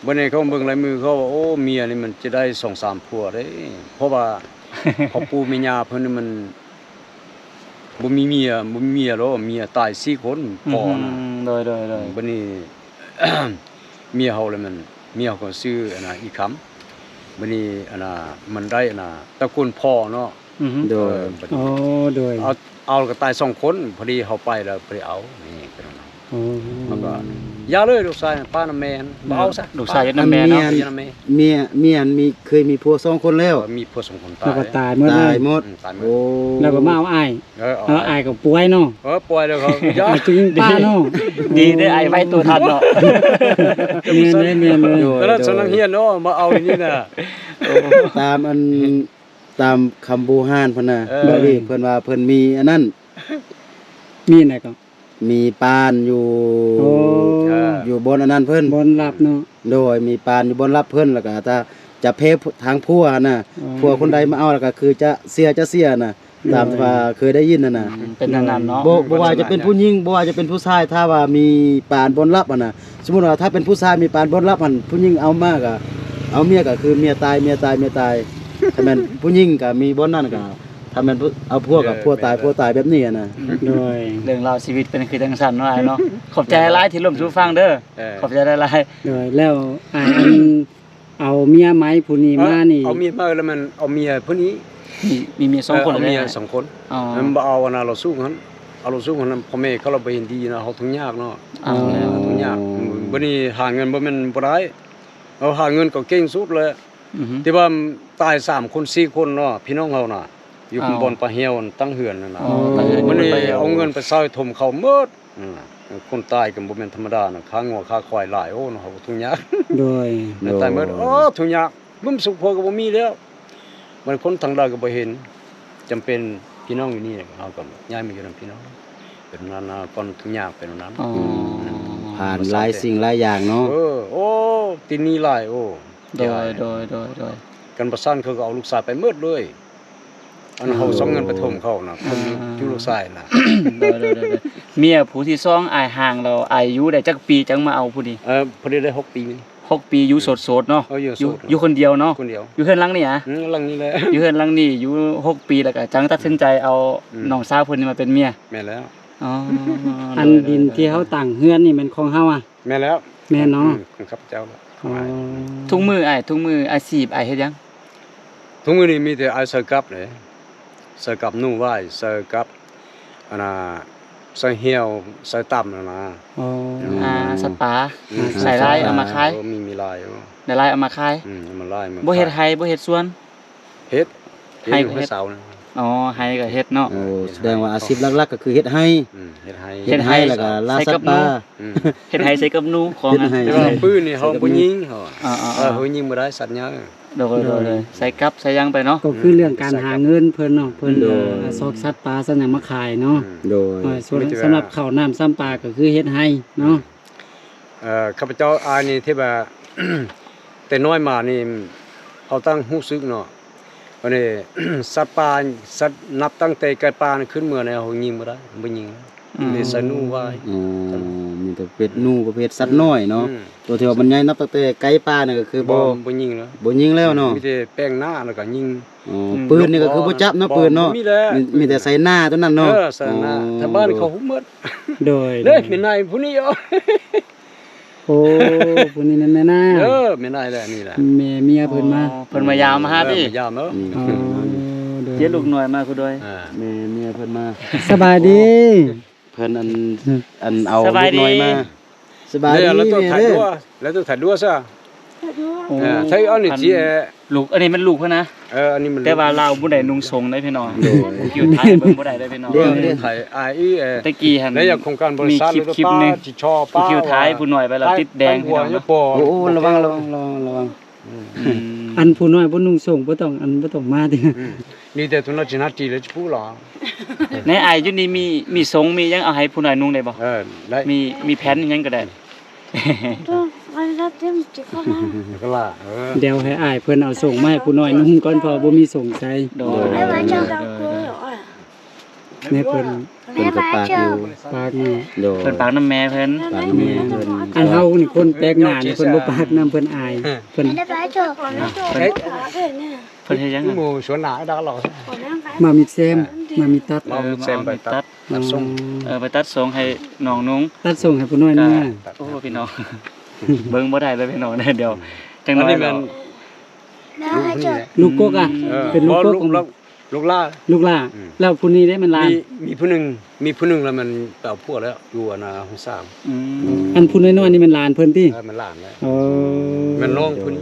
ບັດນີ້ເຂົາເບິ່ງລາຍມືເຂົາວ່າ ໂອ້ ເມຍນີ້ມັນຈະໄດ້ສອງສາມຜົວເດ້ ເພາະວ່າພໍ່ປູ່ແມ່ຍ່າເພິ່ນນີ້ມັນບໍ່ມີເມຍ ບໍ່ມີເມຍແລ້ວ ເມຍຕາຍສີ່ຄົນ ພໍ່ນະ. ອືມ ໂດຍໆໆ ບັດນີ້ ເມຍເຮົາລະແມ່ນ ເມຍເຮົາກໍຊື່ອັນນ່າ ອີຄຳ. ບັດນີ້ອັນນ່າ ມັນໄດ້ອັນນ່າ ຕະກຸນພໍ່ເນາະ. ອືຮຶ ໂດຍ ເອີ ບັດນີ້ ອໍ ໂດຍ ເອົາ ເອົາກໍຕາຍສອງຄົນ ພໍດີເຮົາໄປແລ້ວບໍ່ໄດ້ເອົາ ນີ້ເປັນແນວນັ້ນ. ອໍ ແລ້ວກໍຢ່າເລີຍ ລູກຊາຍປະນຳແມ່ຫັ້ນ ບໍ່ເອົາຊະ ລູກຊາຍເຮັດນຳແມ່ເນາະ. ເມຍ ເມຍ ເມຍມີ ເຄີຍມີຜົວສອງຄົນແລ້ວ ເອີ ມີຜົວສອງຄົນຕາຍ ແລ້ວກໍຕາຍໝົດເລີຍ ຕາຍໝົດ. ອືມ ຕາຍໝົດ. ໂອ້ ແລ້ວກໍມາເອົາອ້າຍ ເອີ ເອົາອ້າຍກໍປ່ວຍເນາະ. ເອີ ປ່ວຍແລ້ວເຂົາ ຢາດ ຈິງປ້າເນາະ. ດີເດ້ອ້າຍໄວ້ໂຕທັນເນາະ. ແມ່ນເລີຍ ແມ່ນເລີຍ. ໂດຍ ຕອນນັ້ນ ໂດຍ ສຳນັກຮຽນເນາະ ມາເອົາຢູ່ນີ້ນະ. ຕາມອັນ ຕາມຄຳບູຮານເພິ່ນນະ ເອີ ບາລີເພິ່ນວ່າເພິ່ນມີອັນນັ້ນ ມີຫຍັງກໍ ມີປານຢູ່ ໂອ້ ເອີ ຢູ່ບ່ອນອັນນັ້ນເພິ່ນ ບ່ອນລັບເນາະ. ໂດຍ ມີປານຢູ່ບ່ອນລັບເພິ່ນ ແລ້ວກໍຖ້າຈະແພ້ທາງຜົວຫັ້ນນະ ອໍ ຜົວຄົນໃດມາເອົາ ແລ້ວກໍຄືຈະເສຍ ຈະເສຍນະ. ໂດຍ ຕາມທີ່ວ່າເຄີຍໄດ້ຍິນຫັ້ນນະ. ອືມ ເປັນແນວນັ້ນເນາະ. ບໍ່ ບໍ່ວ່າຈະເປັນຜູ້ຍິງ ບໍ່ວ່າຈະເປັນຜູ້ຊາຍ ຖ້າວ່າມີປານບ່ອນລັບຫັ້ນນະ ສົມມຸດວ່າຖ້າເປັນຜູ້ຊາຍມີປານບ່ອນລັບຫັ້ນ ຜູ້ຍິງເອົາມາກໍ ເອົາເມຍກໍຄືເມຍຕາຍ ເມຍຕາຍ ເມຍຕາຍ. ຖ້າແມ່ນຜູ້ຍິງກໍມີບ່ອນນັ້ນກໍ ຖ້າແມ່ນຜູ້ ເອົາຜົວກໍ ເອີ ຜົວຕາຍ ແມ່ນແຫຼະ ຜົວຕາຍແບບນີ້ຫັ້ນນະ. ໂດຍ ເລື່ອງລາວຊີວິດເປັນຄືຈັ່ງຊັ້ນເນາະ ອ້າຍເນາະ. ຂອບໃຈຫຼາຍທີ່ລົມສູ່ຟັງເດີ. ເອີ ຂອບໃຈຫຼາຍໆ. ໂດຍ ແລ້ວອ້າຍອັນ ເອົາເມຍໃໝຜູ້ນີ້ມານີ້ ເອີ ເອົາເມຍໃໝແລ້ວມັນເອົາເມຍຜູ້ນີ້ ມີ ມີເມຍສອງຄົນ ເອີ ເອົາເມຍສອງຄົນ. ອໍ ມັນບໍ່ເອົາອັນນ່າ ລາວສູງຫັ້ນ ເອົາລາວສູງຫັ້ນ ພໍ່ແມ່ເຂົາລະບໍ່ເຫັນດີນະ ເຮົາທຸກຍາກເນາະ. ອໍ ເຮົາທຸກຍາກ. ບັດນີ້ຫາເງິນບໍ່ແມ່ນບໍ່ໄດ້ ເຮົາຫາເງິນກໍເກັ່ງສຸດແຫຼະ. ອືຮຶ ທີ່ວ່າຕາຍສາມຄົນສີ່ຄົນເນາະ ພີ່ນ້ອງເຮົານະ ຢູ່ ອໍ ບ່ອນປາຫ່ຽວຕັ້ງເຮືອນຫັ້ນນະ. ອໍ ຕາຍເຮືອນ ບັດນີ້ເອົາເງິນໄປໃຊ້ຖົມເຂົາໝົດ. ອືມ ຄົນຕາຍກໍບໍ່ແມ່ນທຳມະດານະ ຂ້າງົວຂ້າຄວາຍຫຼາຍ ໂອ້ ເຮົາທຸກຍາກ. ໂດຍ ຕາຍໝົດ. ໂອ້ ທຸກຍາກ ບຸ້ມສຸກຄົວກໍບໍ່ມີແລ້ວ. ບັດຄົນທາງໃດກໍບໍ່ເຫັນ ຈຳເປັນພີ່ນ້ອງຢູ່ນີ້ ເຮົາກໍຍ້າຍມາຢູ່ນຳພີ່ນ້ອງ. ເປັນນັ້ນນະ ກ່ອນທຸກຍາກເປັນນັ້ນ. ອໍ ອືມ ຜ່ານຫຼາຍສິ່ງຫຼາຍຢ່າງເນາະ. ເອີ ໂອ້ ຕິດໜີ້ຫຼາຍ ໂອ້. ໂດຍ ໂດຍ ໂດຍ ໂດຍ. ກັນບໍ່ຊັ້ນເຂົາກໍເອົາລູກຊາຍໄປໝົດເລີຍ. ອັນເຮົາ ອໍ ສົ່ງເງິນໄປຖົມເຂົານະ ອ່າ ຄົນຢູ່ລູກຊາຍນະ. ໂດຍ ໂດຍ ໂດຍ ໂດຍ. ເມຍຜູ້ທີສອງອ້າຍຮ່າງແລ້ວ ອາຍຸໄດ້ຈັກປີຈັ່ງມາເອົາຜູ້ນີ້? ເອີ ພໍດີໄດ້ຫົກປີ. ຫົກປີ ຢູ່ໂສດໆເນາະ. ເອີ ຢູ່ໂສດ ຢູ່ ຢູ່ຄົນດຽວເນາະ. ຄົນດຽວ ຢູ່ເຮືອນຫຼັງນີ້ຫະ? ອືມ ຫຼັງນີ້ແຫຼະ. ຢູ່ເຮືອນຫຼັງນີ້ຢູ່ຫົກປີ ແລ້ວກໍຈັ່ງຕັດສິນໃຈເອົາ ອືມ ນ້ອງສາວເພິ່ນນີ້ມາເປັນເມຍ. ແມ່ນແລ້ວ. ອໍ ອັນດິນທີ່ເຮົາຕັ້ງເຮືອນນີ້ແມ່ນຂອງເຮົາຫະ? ແມ່ນແລ້ວ. ແມ່ນເນາະ. ອືມ ຂອງຂ້າພະເຈົ້າແຫຼະ. ອໍ ຂອງອ້າຍ. ທຸກມື້ອ້າຍ ທຸກມື້ອາຊີບອ້າຍເຮັດຫຍັງ? ທຸກມື້ນີ້ມີແຕ່ອ້າຍໃສ່ກັບເດ້ ໃສ່ກັບໜູຫວ້ ໃສ່ກັບ ອັນນ່າ ໃສ່ຫ່ຽວ ໃສ່ຕຳຫັ້ນນະ. ອໍ ອືມ ອ່າ ສັດປ່າ. ອືມ ໃສ່ຫຼາຍເອົາມາຂາຍ. ເອີ ມີ ມີຫຼາຍຢູ່. ໄດ້ຫຼາຍເອົາມາຂາຍ. ອືມ ເອົາມາຫຼາຍ ມາຂາຍ. ບໍ່ເຮັດໄຮ່ ບໍ່ເຮັດສວນ? ເຮັດ ເຮັດ ໄຮ່ກໍເຮັດ ເຮັດເສົານະ. ອໍ ໄຮ່ກໍເຮັດເນາະ. ໂອ້ ສະແດງວ່າອາຊີບຫຼັກໆກໍຄືເຮັດໄຮ່. ອືມ ເຮັດໄຮ່ ເຮັດໄຮ່ ເຮັດໄຮ່ ແລ້ວກໍລ່າສັດປ່າ. ອືມ ເຮັດໄຮ່ໃສ່ກັບໜູຂອງ ເຮັດໄຮ່ ແຕ່ວ່າປືນນີ້ເຮົາບໍ່ຍິງເຮົາ. ອ່າໆ ເອີ ເຮົາຍິງບໍ່ໄດ້ສັດໃຫຍ່. ໂດຍ ໂດຍ ໂດຍ ໂດຍ ໃສ່ກັບໃສ່ຫຍັງໄປເນາະ. ກໍຄືເລື່ອງການຫາເງິນເພິ່ນເນາະ ເພິ່ນ ໂດຍ ຊອກສັດປ່າສັດຫຍັງມາຂາຍເນາະ. ອືມ ໂດຍ ເອີ ສ່ວນ ມີແຕ່ວ່າ ສຳລັບເຂົ້ານ້ຳຊຳປາກໍຄືເຮັດໄຮ່ເນາະ. ອືມ ເອີ ຂ້າພະເຈົ້າອ້າຍນີ້ທີ່ວ່າ ແຕ່ນ້ອຍມານີ້ ເຮົາຕັ້ງຮູ້ສຶກເນາະ ບັດນີ້ ສັດປ່າ ສັດ ນັບຕັ້ງແຕ່ໄກ່ປ່າຂຶ້ນເມືອນີ້ ເຮົາຍິງບໍ່ໄດ້ ບໍ່ຍິງ. ອືມ ມີແຕ່ໃສ່ໜູຫວ້. ອໍ ມີແຕ່ເປັດໜູປະເພດສັດນ້ອຍເນາະ. ອືມ ຕົວທີ່ວ່າມັນໃຫຍ່ ນັບຕັ້ງແຕ່ໄກ່ປ່ານີ້ກໍຄືບໍ່ ບໍ່ ບໍ່ຍິງແລ້ວ ບໍ່ຍິງແລ້ວເນາະ. ມີແຕ່ແປງໜ້າແລ້ວກໍຍິງ. ອໍ ອືມ ປືນນີ້ກໍຄືບໍ່ຈັບເນາະ ປືນເນາະ. ບໍ່ ບໍ່ມີແລ້ວ ມີ ມີແຕ່ໃສ່ໜ້າຕົວນັ້ນເນາະ. ເອີ ໃສ່ໜ້າ. ອໍ ທາງບ້ານເຂົາຮູ້ໝົດ. ໂດຍ ເດ້ ໂດຍ ແມ່ນາຍຜູ້ນີ້. ໂອ້ ຜູ້ນີ້ແມ່ນແມ່ນາຍ. ເອີ ແມ່ນາຍແຫຼະ ນີ້ແຫຼະ ແມ່ເມຍເພິ່ນມາ. ອໍ ເພິ່ນມາຢາມມາຫາຕິ ເອີ ມາຢາມເນາະ. ອືມ ອໍ ໂດຍ ເຈັດລູກນ້ອຍມາຄືດ້ວຍ. ອ່າ ແມ່ເມຍເພິ່ນມາ. ສະບາຍດີ. ເພິ່ນອັນ ອືມ ອັນເອົາລູກນ້ອຍມາ. ສະບາຍດີ. ສະບາຍດີແມ່ເດີ ແລ້ວຕ້ອງຖ່າຍດ້ວຍ ແລ້ວຕ້ອງຖ່າຍດ້ວຍຊະ ເອີ ໃຊ້ເອົານີ້ຊິ ອັນ ເອີ ລູກ ອັນນີ້ແມ່ນລູກເພິ່ນນະ ເອີ ອັນນີ້ມັນ ແຕ່ວ່າລາວບໍ່ໄດ້ນຸ່ງສົ້ງເດ້ພີ່ນ້ອງ ໂດຍ ຜູ້ຢູ່ໄທເບິ່ງບໍ່ໄດ້ເດ້ພີ່ນ້ອງ ເດ້ ເດ້ ຖ່າຍອ້າຍອີ ເອີ ແຕ່ກີ້ຫັ້ນ ໃນໂຄງການບໍລິສັດ ມີຄລິບ ແລ້ວກໍ ຄລິບໜຶ່ງ ທີ່ຊໍປ້າ ຜູ້ຢູ່ໄທຜູ້ນ້ອຍໄປລາວຕິດແດງ ໂອ້ ລະວັງ ລະວັງ ລະວັງ ລະວັງ ອືມ ອັນຜູ້ນ້ອຍບໍ່ນຸ່ງສົ້ງ ບໍ່ຕ້ອງ ອັນ ບໍ່ຕ້ອງມາຕິ ອືມ ນີ້ແຕ່ທຸນລະຈິນາຕີແລ້ວຈະປູຫຼໍ ໃນອ້າຍຢູ່ນີ້ມີ ມີສົ້ງມີຫຍັງເອົາໃຫ້ຜູ້ນ້ອຍນຸ່ງໄດ້ບໍ່? ເອີ ໄດ້ ມີ ມີແຜ່ນອີ່ຫຍັງກໍໄດ້ ກໍລະ ເອີ ດຽວໃຫ້ອ້າຍເພິ່ນເອົາສົ້ງມາໃຫ້ຜູ້ນ້ອຍນຸ່ງກ່ອນ ເພາະວ່າບໍ່ມີສົ້ງໃສ່ ໂດຍ ໂດຍ ໂດຍ ໂດຍ ແມ່ເພິ່ນ ເພິ່ນກໍປາກຢູ່ ປາກເນາະ ໂດຍ ເພິ່ນປາກນຳແມ່ເພິ່ນ ປາກນຳແມ່ເພິ່ນ ອັນເຮົານີ້ຄົນແປກໜ້ານີ້ເພິ່ນບໍ່ປາກນຳ ເພິ່ນອາຍ ເພິ່ນ ເພິ່ນ ເພິ່ນເຮັດຫຍັງ ໝູ່ສວນໜ້າດາລອ ມາມີແຊມ ເອີ ມາມີຕັດ ມາມີແຊມໄປຕັດ ຕັດສົ້ງ ເອີ ໄປຕັດສົ້ງໃຫ້ນ້ອງນຸ່ງ ຕັດສົ້ງໃຫ້ຜູ້ນ້ອຍນຸ່ງ ໂອ້ ພີ່ນ້ອງ ເບິ່ງບໍ່ໄດ້ເລີຍພີ່ນ້ອງ ດຽວ ອືມ ຈັກໜ້ອຍ ອັນນີ້ແມ່ນ ລູກຄົນນີ້ແຫຼະ ລູກກົກອະ ເອີ ເປັນລູກກົກ ລູກ ລູກຫຼ້າ ລູກຫຼ້າ ອືມ ແລ້ວຜູ້ນີ້ເດ້ແມ່ນຫຼານ ມີ ມີຜູ້ໜຶ່ງ ມີຜູ້ໜຶ່ງແລ້ວມັນໄປເອົາຜົວແລ້ວ ຢູ່ອັນນາ ຫ້ອງສາມ ອືມ ອັນຜູ້ນ້ອຍໆນີ້ແມ່ນຫຼານເພິ່ນຕິ ເອີ ແມ່ນຫຼານແຫຼະ ເອີ ແມ່ນນ້ອງເພິ່ນ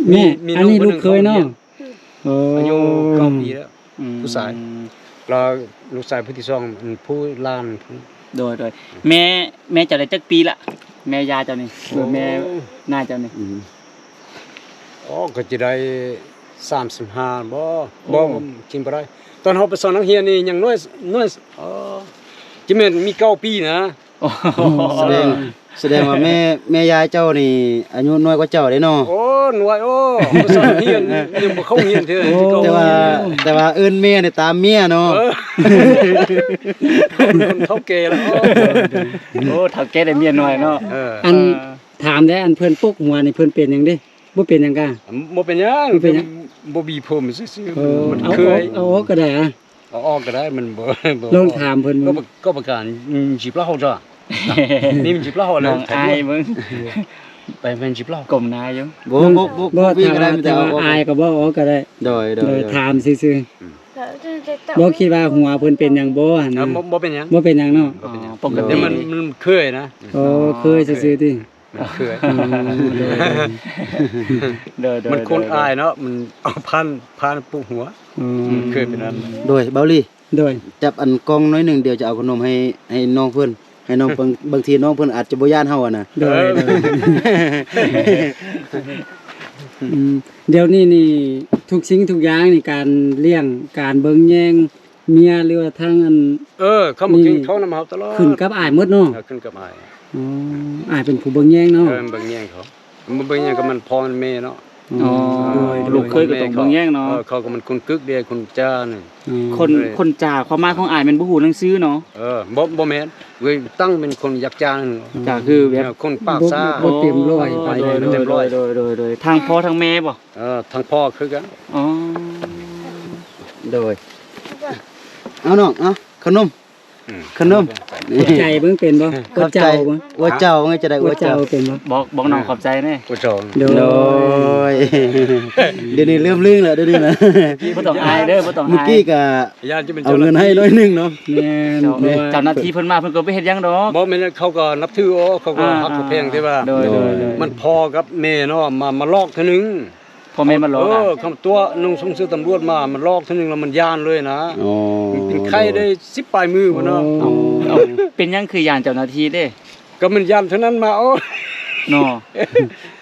ແມ່ ມີ ມີ ອັນນີ້ລູກເຂີຍເນາະ ໂອ້ ອາຍຸເກົ້າປີແລ້ວ ອືມ ຜູ້ຊາຍ ແລ້ວລູກຊາຍຜູ້ທີສອງ ອັນຜູ້ຫຼານ ໂດຍ ໂດຍ ແມ່ ແມ່ເຈົ້າໄດ້ຈັກປີລະ ແມ່ຍ່າເຈົ້ານີ້ ໂອ້ ແມ່ນ້າເຈົ້ານີ້ ອືມ ອໍ ກໍຈະໄດ້ສາມສິບຫ້າບໍ ໂອ້ ບໍ່ ບໍ່ ຈິງບໍ່ໄດ້ ຕອນເຮົາໄປສອນນັກຮຽນນີ້ຍັງນ້ອຍ ນ້ອຍ ອໍ ຈະແມ່ນມີເກົ້າປີນະ ໂອ້ ສະແດງ ສະແດງວ່າແມ່ ແມ່ຍາຍເຈົ້ານີ້ອາຍຸນ້ອຍກວ່າເຈົ້າເດ້ເນາະ ໂອ້ ນ້ອຍ ໂອ້ ໄປສອນຮຽນ ຍັງບໍ່ເຂົ້າຮຽນເທື່ອ ໂອ້ ແຕ່ວ່າ ແຕ່ວ່າເອີ້ນແມ່ນີ້ຕາມເມຍເນາະ ເອີ ຄົນເຖົ້າແກ່ແລ້ວ ໂອ້ ເຖົ້າແກ່ໄດ້ເມຍນ້ອຍເນາະ ເອີ ອັນ ເອີ ຖາມແດ່ ອັນເພິ່ນປົກຫົວນີ້ເພິ່ນເປັນຫຍັງເດ້? ບໍ່ເປັນຫຍັງກະ ບໍ່ເປັນຫຍັງ ບໍ່ເປັນຫຍັງ ບໍ່ມີຜົມຊື່ໆ ເອີ ມັນເຄີຍ ເອົາອອກກໍໄດ້ອະ ເອົາອອກກໍໄດ້ ມັນບໍ່ ບໍ່ ລອງຖາມເພິ່ນເບິ່ງ ກໍປະການ ອືມ ຈີບລາວເຈົ້າ ນີ້ມັນຈີບລາວແລ້ວ ນ້ອງອາຍເບິ່ງ ໄປແມ່ນຈີບລາວ ກົ້ມໜ້າຢູ່ ບໍ່ ບໍ່ ບໍ່ ບໍ່ ບໍ່ ບໍ່ ອາຍກໍບໍ່ເອົາອອກກໍໄດ້ ໂດຍ ໂດຍ ໂດຍ ຖາມຊື່ໆ ອືມ ບໍ່ຄິດວ່າຫົວເພິ່ນເປັນຫຍັງບໍ່ຫັ້ນນະ ບໍ່ ບໍ່ເປັນຫຍັງ ບໍ່ເປັນຫຍັງເນາະ ບໍ່ເປັນຫຍັງ ອໍ ປົກກະຕິ ມັນ ມັນເຄີຍນະ ໂອ້ ເຄີຍຊື່ໆຕິ ມັນເຄີຍ ໂດຍ ມັນຄົນອາຍເນາະ ມັນເອົາພານ ພານປຸກຫົວ ອືມ ເຄີຍເປັນນັ້ນ ໂດຍ ເບົາລີ ໂດຍ ຈັບອັນກ່ອງໜ້ອຍໜຶ່ງ ດຽວຈະເອົາຂະໜົມໃຫ້ ໃຫ້ນ້ອງເພິ່ນ ໃຫ້ນ້ອງເພິ່ນ ບາງທີນ້ອງເພິ່ນອາດຈະບໍ່ຢ້ານເຮົາຫັ້ນນະ ໂດຍ ໂດຍ ອືມ ດຽວນີ້ນີ້ ທຸກສິ່ງທຸກຢ່າງນີ້ ການລ້ຽງ ການເບິ່ງແຍງ ເມຍ ຫຼືວ່າທາງອັນ ເອີ ເຂົາມາກິນເຂົ້ານຳເຮົາຕະຫຼອດ ຂຶ້ນກັບອ້າຍໝົດເນາະ ເອີ ຂຶ້ນກັບອ້າຍ ອໍ ອ້າຍເປັນຜູ້ເບິ່ງແຍງເນາະ ເອີ ເບິ່ງແຍງເຂົາ ມັນເບິ່ງແຍງກໍມັນພໍ່ມັນແມ່ເນາະ ອໍ ລູກເຂີຍກໍຕ້ອງເບິ່ງແຍງເນາະ ເອີ ເຂົາກໍມັນຄົນກຶກເດ້ ຄົນຈ້ານີ້ ຄົນ ຄົນຈ້າ ຄວາມໝາຍຂອງອ້າຍແມ່ນບໍ່ຮູ້ໜັງສືເນາະ ເອີ ບໍ່ ບໍ່ແມ່ນ ເວີຍ ຕັ້ງເປັນຄົນຢາກຈ້າ ຈ້າຄືແບບ ຄົນປາກຊ້າ ບໍ່ເຕັມຮ້ອຍ ໂດຍ ໂດຍ ທາງພໍ່ທາງແມ່ບໍ່? ເອີ ທາງພໍ່ຄືກັນ ອໍ ໂດຍ ເອົານ້ອງ ເອົາຂະໜົມ ອືມ ຂະໜົມ ອວດໃຈເບິ່ງເປັນບໍ່? ອວດເຈົ້າ ອວດເຈົ້າ ເບິ່ງຈະໄດ້ອວດເຈົ້າ ເປັນບໍ່? ບອກ ບອກນ້ອງຂອບໃຈແດ່ ອວດເຈົ້າ ໂດຍ ດຽວນີ້ເລີ່ມລຶ້ງແລ້ວ ດຽວນີ້ນະ ບໍ່ຕ້ອງອາຍເດີ ບໍ່ຕ້ອງອາຍ ເມື່ອກີ້ກະ ຢ້ານຈະເປັນ ເອົາເງິນໃຫ້ໜ້ອຍໜຶ່ງເນາະ ແມ່ນ ເຈົ້າໜ້າທີ່ເພິ່ນມາ ເພິ່ນກໍບໍ່ເຮັດຫຍັງດອກ ບໍ່ແມ່ນ ເຂົາກໍນັບຖື ໂອ້ ເຂົາກໍຮັກເຂົາແພງ ແຕ່ວ່າ ໂດຍ ໂດຍ ມັນພໍກັບແມ່ເນາະ ມາ ມາຫຼອກເທື່ອໜຶ່ງ ພໍ່ແມ່ມາຫຼອກ ເອີ ຄຳຕົວະນຸ່ງຊົງເສື້ອຕຳຫຼວດມາ ມັນຫຼອກເທື່ອໜຶ່ງແລ້ວມັນຢ້ານເລີຍນະ ໂອ້ ມັນເປັນໄຂ້ໄດ້ສິບປາຍມື້ພຸ້ນນະ ໂອ້ ເອົາ ເປັນຫຍັງຄືຢ້ານເຈົ້າໜ້າທີ່ເດ້? ກໍມັນຢ້ານເທົ່ານັ້ນມາ ໂອ້ ເນາະ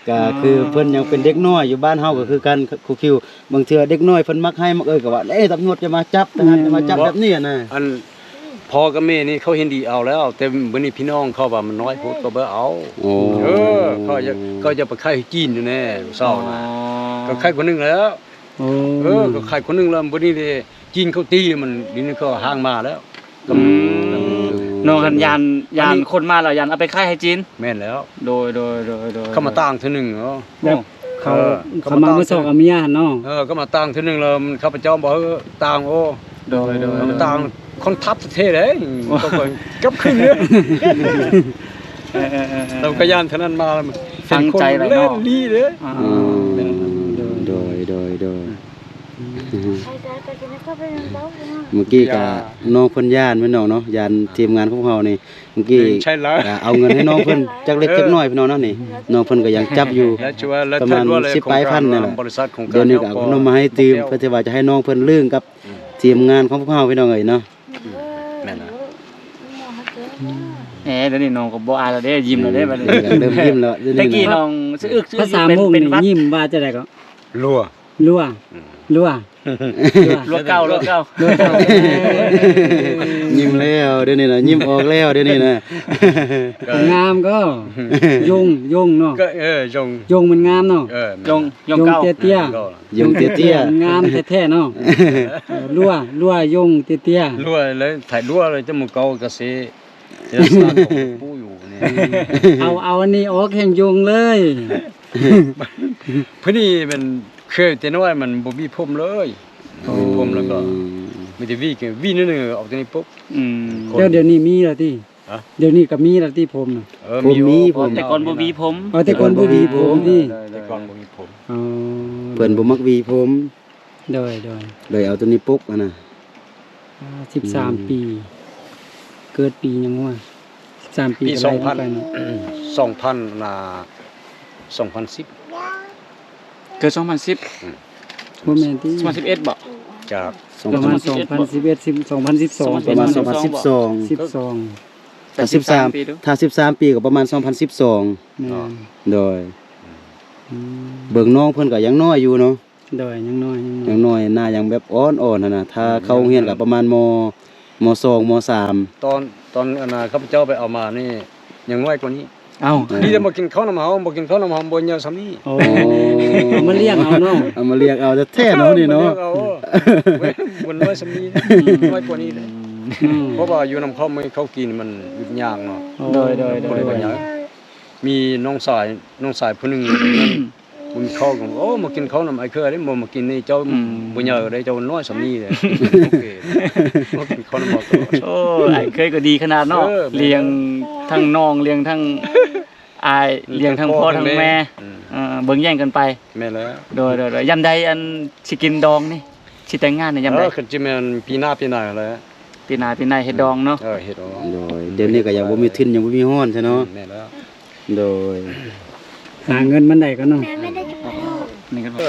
ກໍຄືເພິ່ນຍັງເປັນເດັກນ້ອຍຢູ່ ບ້ານເຮົາກໍຄືກັນ ຄູຄິວ ບາງເທື່ອເດັກນ້ອຍເພິ່ນມັກໄຫ້ມັກເອີຍ ກໍວ່າ ເອີ ຕຳຫຼວດຈະມາຈັບ ທະຫານຈະມາຈັບ ແບບນີ້ນະ ອັນ ພໍ່ກັບແມ່ນີ້ເຂົາເຫັນດີເອົາແລ້ວ ແຕ່ບາດນີ້ພີ່ນ້ອງເຂົາວ່າມັນນ້ອຍໂພດ ກໍບໍ່ເອົາ ໂອ້ ເອີ ເຂົາຢາກ ເຂົາຢາກໄປຂາຍໃຫ້ຈີນຢູ່ແນ່ເຊົ້ານະ ອໍ ກໍຂາຍຄົນໜຶ່ງແລ້ວ ໂອ້ ເອີ ກໍຂາຍຄົນໜຶ່ງແລ້ວ ບາດນີ້ເດ້ ຈີນເຂົາຕີມັນ ດຽວນີ້ເຂົາຫ່າງມາແລ້ວ ອືມ ນ້ອງຫັ້ນຢ້ານ ຢ້ານຄົນມາແລ້ວ ຢ້ານເອົາໄປຂາຍໃຫ້ຈີນ ແມ່ນແລ້ວ ໂດຍ ໂດຍ ໂດຍ ໂດຍ ເຂົາມາຕ່າງເທື່ອໜຶ່ງເນາະ ໂອ້ ເຂົາ ເອີ ເຂົາມາເມື່ອສອງອາມຍາເນາະ ເອີ ເຂົາມາຕ່າງເທື່ອໜຶ່ງແລ້ວ ຂ້າພະເຈົ້າບອກ ເອີ ຕ່າງ ໂອ້ ໂດຍ ໂດຍ ໂດຍ ຕ່າງຄົນທັບແທ້ເດ້ ໂອ້ ກໍກັບຄືນເດ້ ເອີ ເອີ ເອີ ເອີ ເຮົາກໍຢ້ານເທົ່ານັ້ນມາ ຝັງໃຈໄວ້ເນາະ ເປັນຄົນແລ່ນໜີເດ້ ອືມ ໂດຍ ໂດຍ ໂດຍ ໂດຍ ເມື່ອກີ້ກະນ້ອງເພິ່ນຢ້ານພີ່ນ້ອງເນາະ ຢ້ານທີມງານຂອງເຮົານີ້ ເມື່ອກີ້ກະເອົາເງິນໃຫ້ນ້ອງເພິ່ນຈັກເລັກຈັກນ້ອຍພີ່ນ້ອງເນາະນີ້ ນ້ອງເພິ່ນກະຍັງຈັບຢູ່ ປະມານສິບປາຍພັນນີ້ແຫຼະ ດຽວນີ້ກະເອົາຂະໜົມມາໃຫ້ຕື່ມ ເພື່ອທີ່ວ່າຈະໃຫ້ນ້ອງເພິ່ນລຶ້ງກັບທີມງານຂອງພວກເຮົາພີ່ນ້ອງເອີຍເນາະ. ແມ່ນລະ ແອ ດຽວນີ້ນ້ອງກະບໍ່ອາຍແລ້ວເດ້ ຍິ້ມແລ້ວເດ້ບາດນີ້ ເລີ່ມຍິ້ມແລ້ວ ແຕ່ກີ້ນ້ອງສະອຶກສະອຶກຢູ່ ເປັນ ເປັນຫວັດ ຍິ້ມວ່າຈັ່ງໃດກໍ ຮົ່ວ ຮົ່ວ ຮົ່ວ ຮົ່ວເກົ່າ ຮົ່ວເກົ່າ ຮົ່ວເກົ່າ ຍິ້ມແລ້ວ ດຽວນີ້ນະ ຍິ້ມອອກແລ້ວ ດຽວນີ້ນະ ງາມກໍ ຍົງ ຍົງເນາະ ກໍ ເອີ ຍົງ ຍົງມັນງາມເນາະ ເອີ ຍົງ ຍົງເກົ່າ ເຕ້ຍໆ ຍົງເຕ້ຍໆ ງາມແທ້ໆເນາະ ເອີ ຮົ່ວ ຮົ່ວ ຍົງເຕ້ຍໆ ຮົ່ວແລ້ວ ຖ້າຮົ່ວແລ້ວຈະໝູ່ເກົ່າກະຊິ ເອົາ ເອົາອັນນີ້ອອກແຮ່ງຍົງເລີຍ ພະນີມັນເຄີຍແຕ່ນ້ອຍມັນບໍ່ມີຜົມເລີຍ ບໍ່ມີຜົມແລ້ວກໍມີແຕ່ຫວີ ຫວີໜຶ່ງໆ ອອກແຕ່ນີ້ປຸບ ອືມ ແລ້ວດຽວນີ້ມີແລ້ວຕິ? ຮະ? ດຽວນີ້ກະມີແລ້ວຕິຜົມນະ? ເອີ ຜົມມີ ມີ ຜົມ ແຕ່ກ່ອນບໍ່ມີຜົມ ອໍ ແຕ່ກ່ອນບໍ່ມີຜົມຕິ ແຕ່ກ່ອນບໍ່ມີຜົມ ອໍ ເພິ່ນບໍ່ມັກຫວີຜົມ ໂດຍ ໂດຍ ເລີຍເອົາໂຕນີ້ປົກຫັ້ນນະ ອາ ສິບສາມປີ ເກີດປີຫຍັງວະ? ສິບສາມປີ ປີ ກະໄລ່ອອກໄປເນາະ ສອງພັນ ນະ ສອງພັນສິບ ເກີດສອງພັນສິບ ອືມ ບໍ່ແມ່ນຕິ ສອງພັນສິບເອັດບໍ? ຈາກ ປະມານ ສອງພັນສິບເອັດ ສອງພັນສິບສອງ ປະມານ ສອງພັນສິບສອງ ສິບສອງ ຖ້າສິບສາມ ຖ້າສິບສາມປີກະປະມານ ສອງພັນສິບສອງ ແມ່ນ ໂດຍ ອືມ ເບິ່ງນ້ອງເພິ່ນກະຍັງນ້ອຍຢູ່ເນາະ ໂດຍ ຍັງນ້ອຍ ຍັງນ້ອຍ ຍັງນ້ອຍ ໜ້າຍັງແບບອ່ອນໆຫັ້ນນະ ຖ້າເຂົ້າໂຮງຮຽນກະປະມານ ມ ມ ສອງ ມ ສາມ ຕອນ ຕອນອັນນ່າ ຂ້າພະເຈົ້າໄປເອົາມານີ້ ຍັງນ້ອຍກວ່ານີ້ ເອົ້າ ດີແຕ່ບໍ່ກິນເຂົ້ານຳເຮົາ ບໍ່ກິນເຂົ້ານຳເຮົາ ບໍ່ໃຫຍ່ສ່ຳນີ້ ໂອ້ ເອົາມາລ້ຽງເອົາເນາະ ເອົາມາລ້ຽງເອົາແທ້ໆເນາະນີ້ເນາະ ເອົາມາລ້ຽງເອົາ ບໍ່ນ້ອຍສ່ຳນີ້ ນ້ອຍກວ່ານີ້ເດ້ ອືມ ເພາະວ່າຢູ່ນຳເຂົາ ເຂົາກິນມັນຫຍຸ້ງຍາກເນາະ ໂດຍ ໂດຍ ໂດຍ ມີນ້ອງຊາຍ ນ້ອງຊາຍຜູ້ໜຶ່ງ ບໍ່ມີເຂົ້າ ໂອ້ ມາກິນເຂົ້ານຳອ້າຍເຄີຍເດ້ ບໍ່ມາກິນນີ້ ເຈົ້າ ອືມ ບໍ່ໃຫຍ່ເດ້ ເຈົ້ານ້ອຍສ່ຳນີ້ເດ້ ໂອເຄ ມາກິນເຂົ້ານຳເຮົາຕະຫຼອດ ໂອ້ ອ້າຍເຄີຍກະດີຂະໜາດເນາະ ເອີ ລ້ຽງທັງນ້ອງ ລ້ຽງທັງອ້າຍ ລ້ຽງທັງພໍ່ທັງແມ່ ອືມ ເອີ ເບິ່ງແຍງກັນໄປ ແມ່ນແລ້ວ ໂດຍ ໂດຍ ໂດຍ ຍາມໃດອັນຊິກິນດອງນີ້ ຊິແຕ່ງງານນີ້ຍາມໃດ? ເອີ ຄືຊິແມ່ນປີໜ້າ ປີໜ້າແຫຼະ ປີໜ້າ ປີໜ້າເຮັດດອງເນາະ ເອີ ເຮັດດອງ ໂດຍ ດຽວນີ້ກະຍັງບໍ່ມີທຶນ ຍັງບໍ່ມີຮອນຊະເນາະ ອືມ ແມ່ນແລ້ວ ໂດຍ ຫາເງິນມັນໄດ້ກ່ອນເນາະ ນີ້ກໍ ເອີ